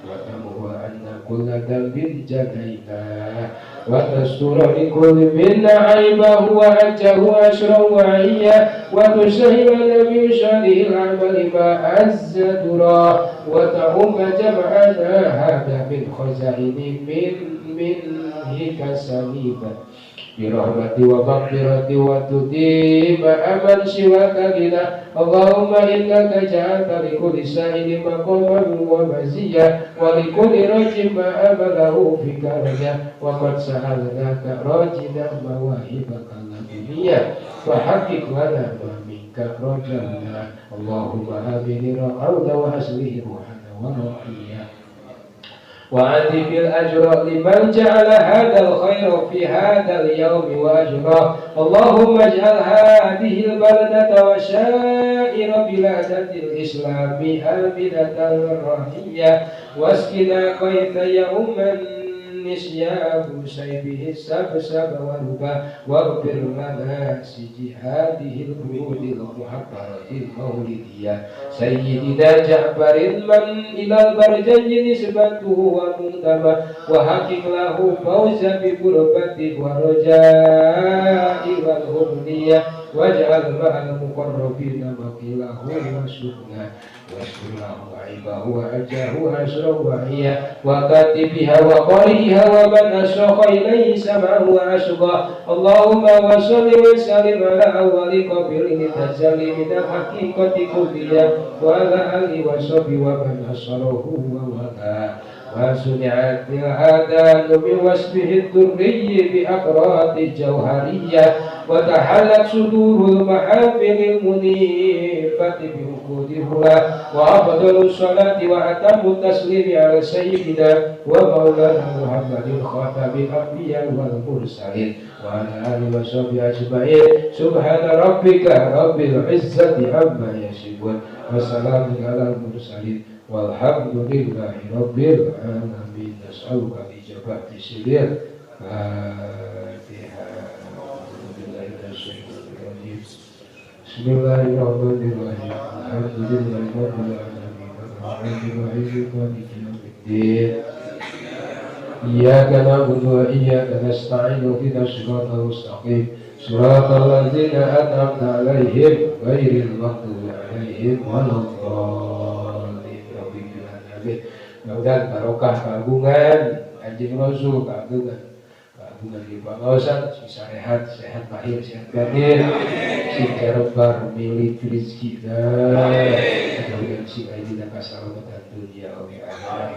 وتمحو عنا كل ذنب جنينا وتستر لكل منا عيبه وأجه أشرا وعيا وتسهل من شره العمل ما عز درا وتعم جمعنا هذا من خزائن منك سليما برحمة ومغفرة وتديم أمن سواك غنى. اللهم إنك جعلت لكل سائل مقاما ومزيا ولكل رجل ما أمله فيك رجا وقد سألناك راجنا مواهبك اللدنية فحقق لنا ما منك رجونا. اللهم آمن رعونا وأصله روحنا وروحيا وعدم الأجر لمن جعل هذا الخير في هذا اليوم وأجره. اللهم اجعل هذه البلدة وسائر بلادات الإسلام آمنة رهية واسقنا غيثا يوم النسيان سيبه السبسب والربا واغفر لنا سجهاده البرود المحقرة المولدية. سيدنا جعفر من إلى البرجنج نسبته ومنتمى وحقق له فوزا بقربته ورجاء والأمنية واجعل مع المقربين مقيله وسكنا واستر له عيبه وأجاه أسرا وعيا وكاتبها وقارئها ومن أشرق إليه سمعه وأشقى. اللهم وصل وسلم على أول قبر تجلي من الحقيقة كلية وعلى آله وصحبه ومن نصره ووالاه. وسمعت الآذان من وصفه الدري بأقراط الجوهرية وتحلت صدور المحافل المنيفة بعقود الهدى. وأفضل الصلاة وأتم التسليم على سيدنا ومولانا محمد خاتم الأنبياء والمرسلين وعلى آله وصحبه أجمعين. سبحان ربك رب العزة عما يصفون وسلام على المرسلين Walhamdulillahi rabbil alamin. Nas'aluka ijabati silir. Fatihah. Bismillahirrahmanirrahim. Alhamdulillahi rabbil alamin. Arrahmanirrahim. Maliki yaumiddin. Iyyaka na'budu wa iyyaka nasta'in. Ihdinas siratal mustaqim. Siratal ladzina an'amta 'alaihim ghairil maghdubi 'alaihim waladdallin. Amin. Mudah-mudahan barokah kagungan Kanjeng Rasul, kagungan kagungan di pangaosan, sing sarehat, sehat lahir, sehat batin, sing jarobar milik rezeki, mudah-mudahan sing aya dina kasalamatan dunia oge akhirat.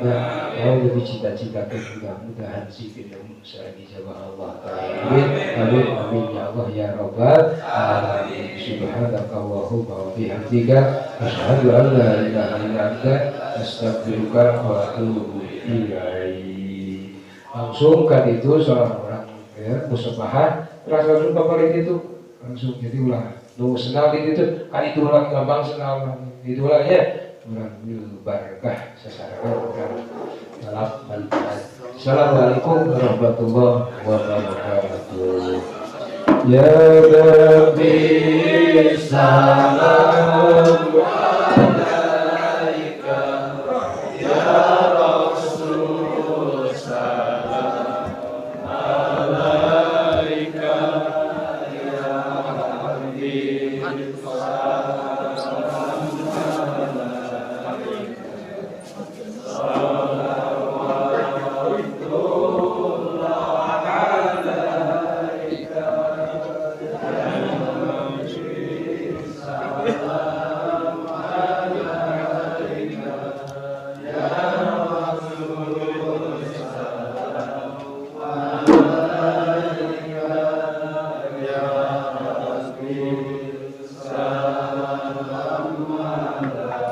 Mau lebih cita-cita ke mudah-mudahan sing ilmu sareng ijabah Allah taala. Amin amin amin ya Allah ya rabbal alamin. Subhanaka Allahumma wa bihamdika asyhadu an la ilaha illa anta astaghfiruka wa atubu ilaik. Langsung kan itu seorang orang ya musabahah terus langsung kembali itu langsung jadi ulah nu senal di itu kan itu ulah gampang senal itu ulah ya urang barokah sasarangan urang dalam balikan. Assalamualaikum warahmatullahi wabarakatuh. Ya Nabi salam alaika ya Rasul salam alaika ya Habib salam alaika salawatullah alaika ya Nabi salam alaika ya Rasul salam alaika ya Habib salam alaika.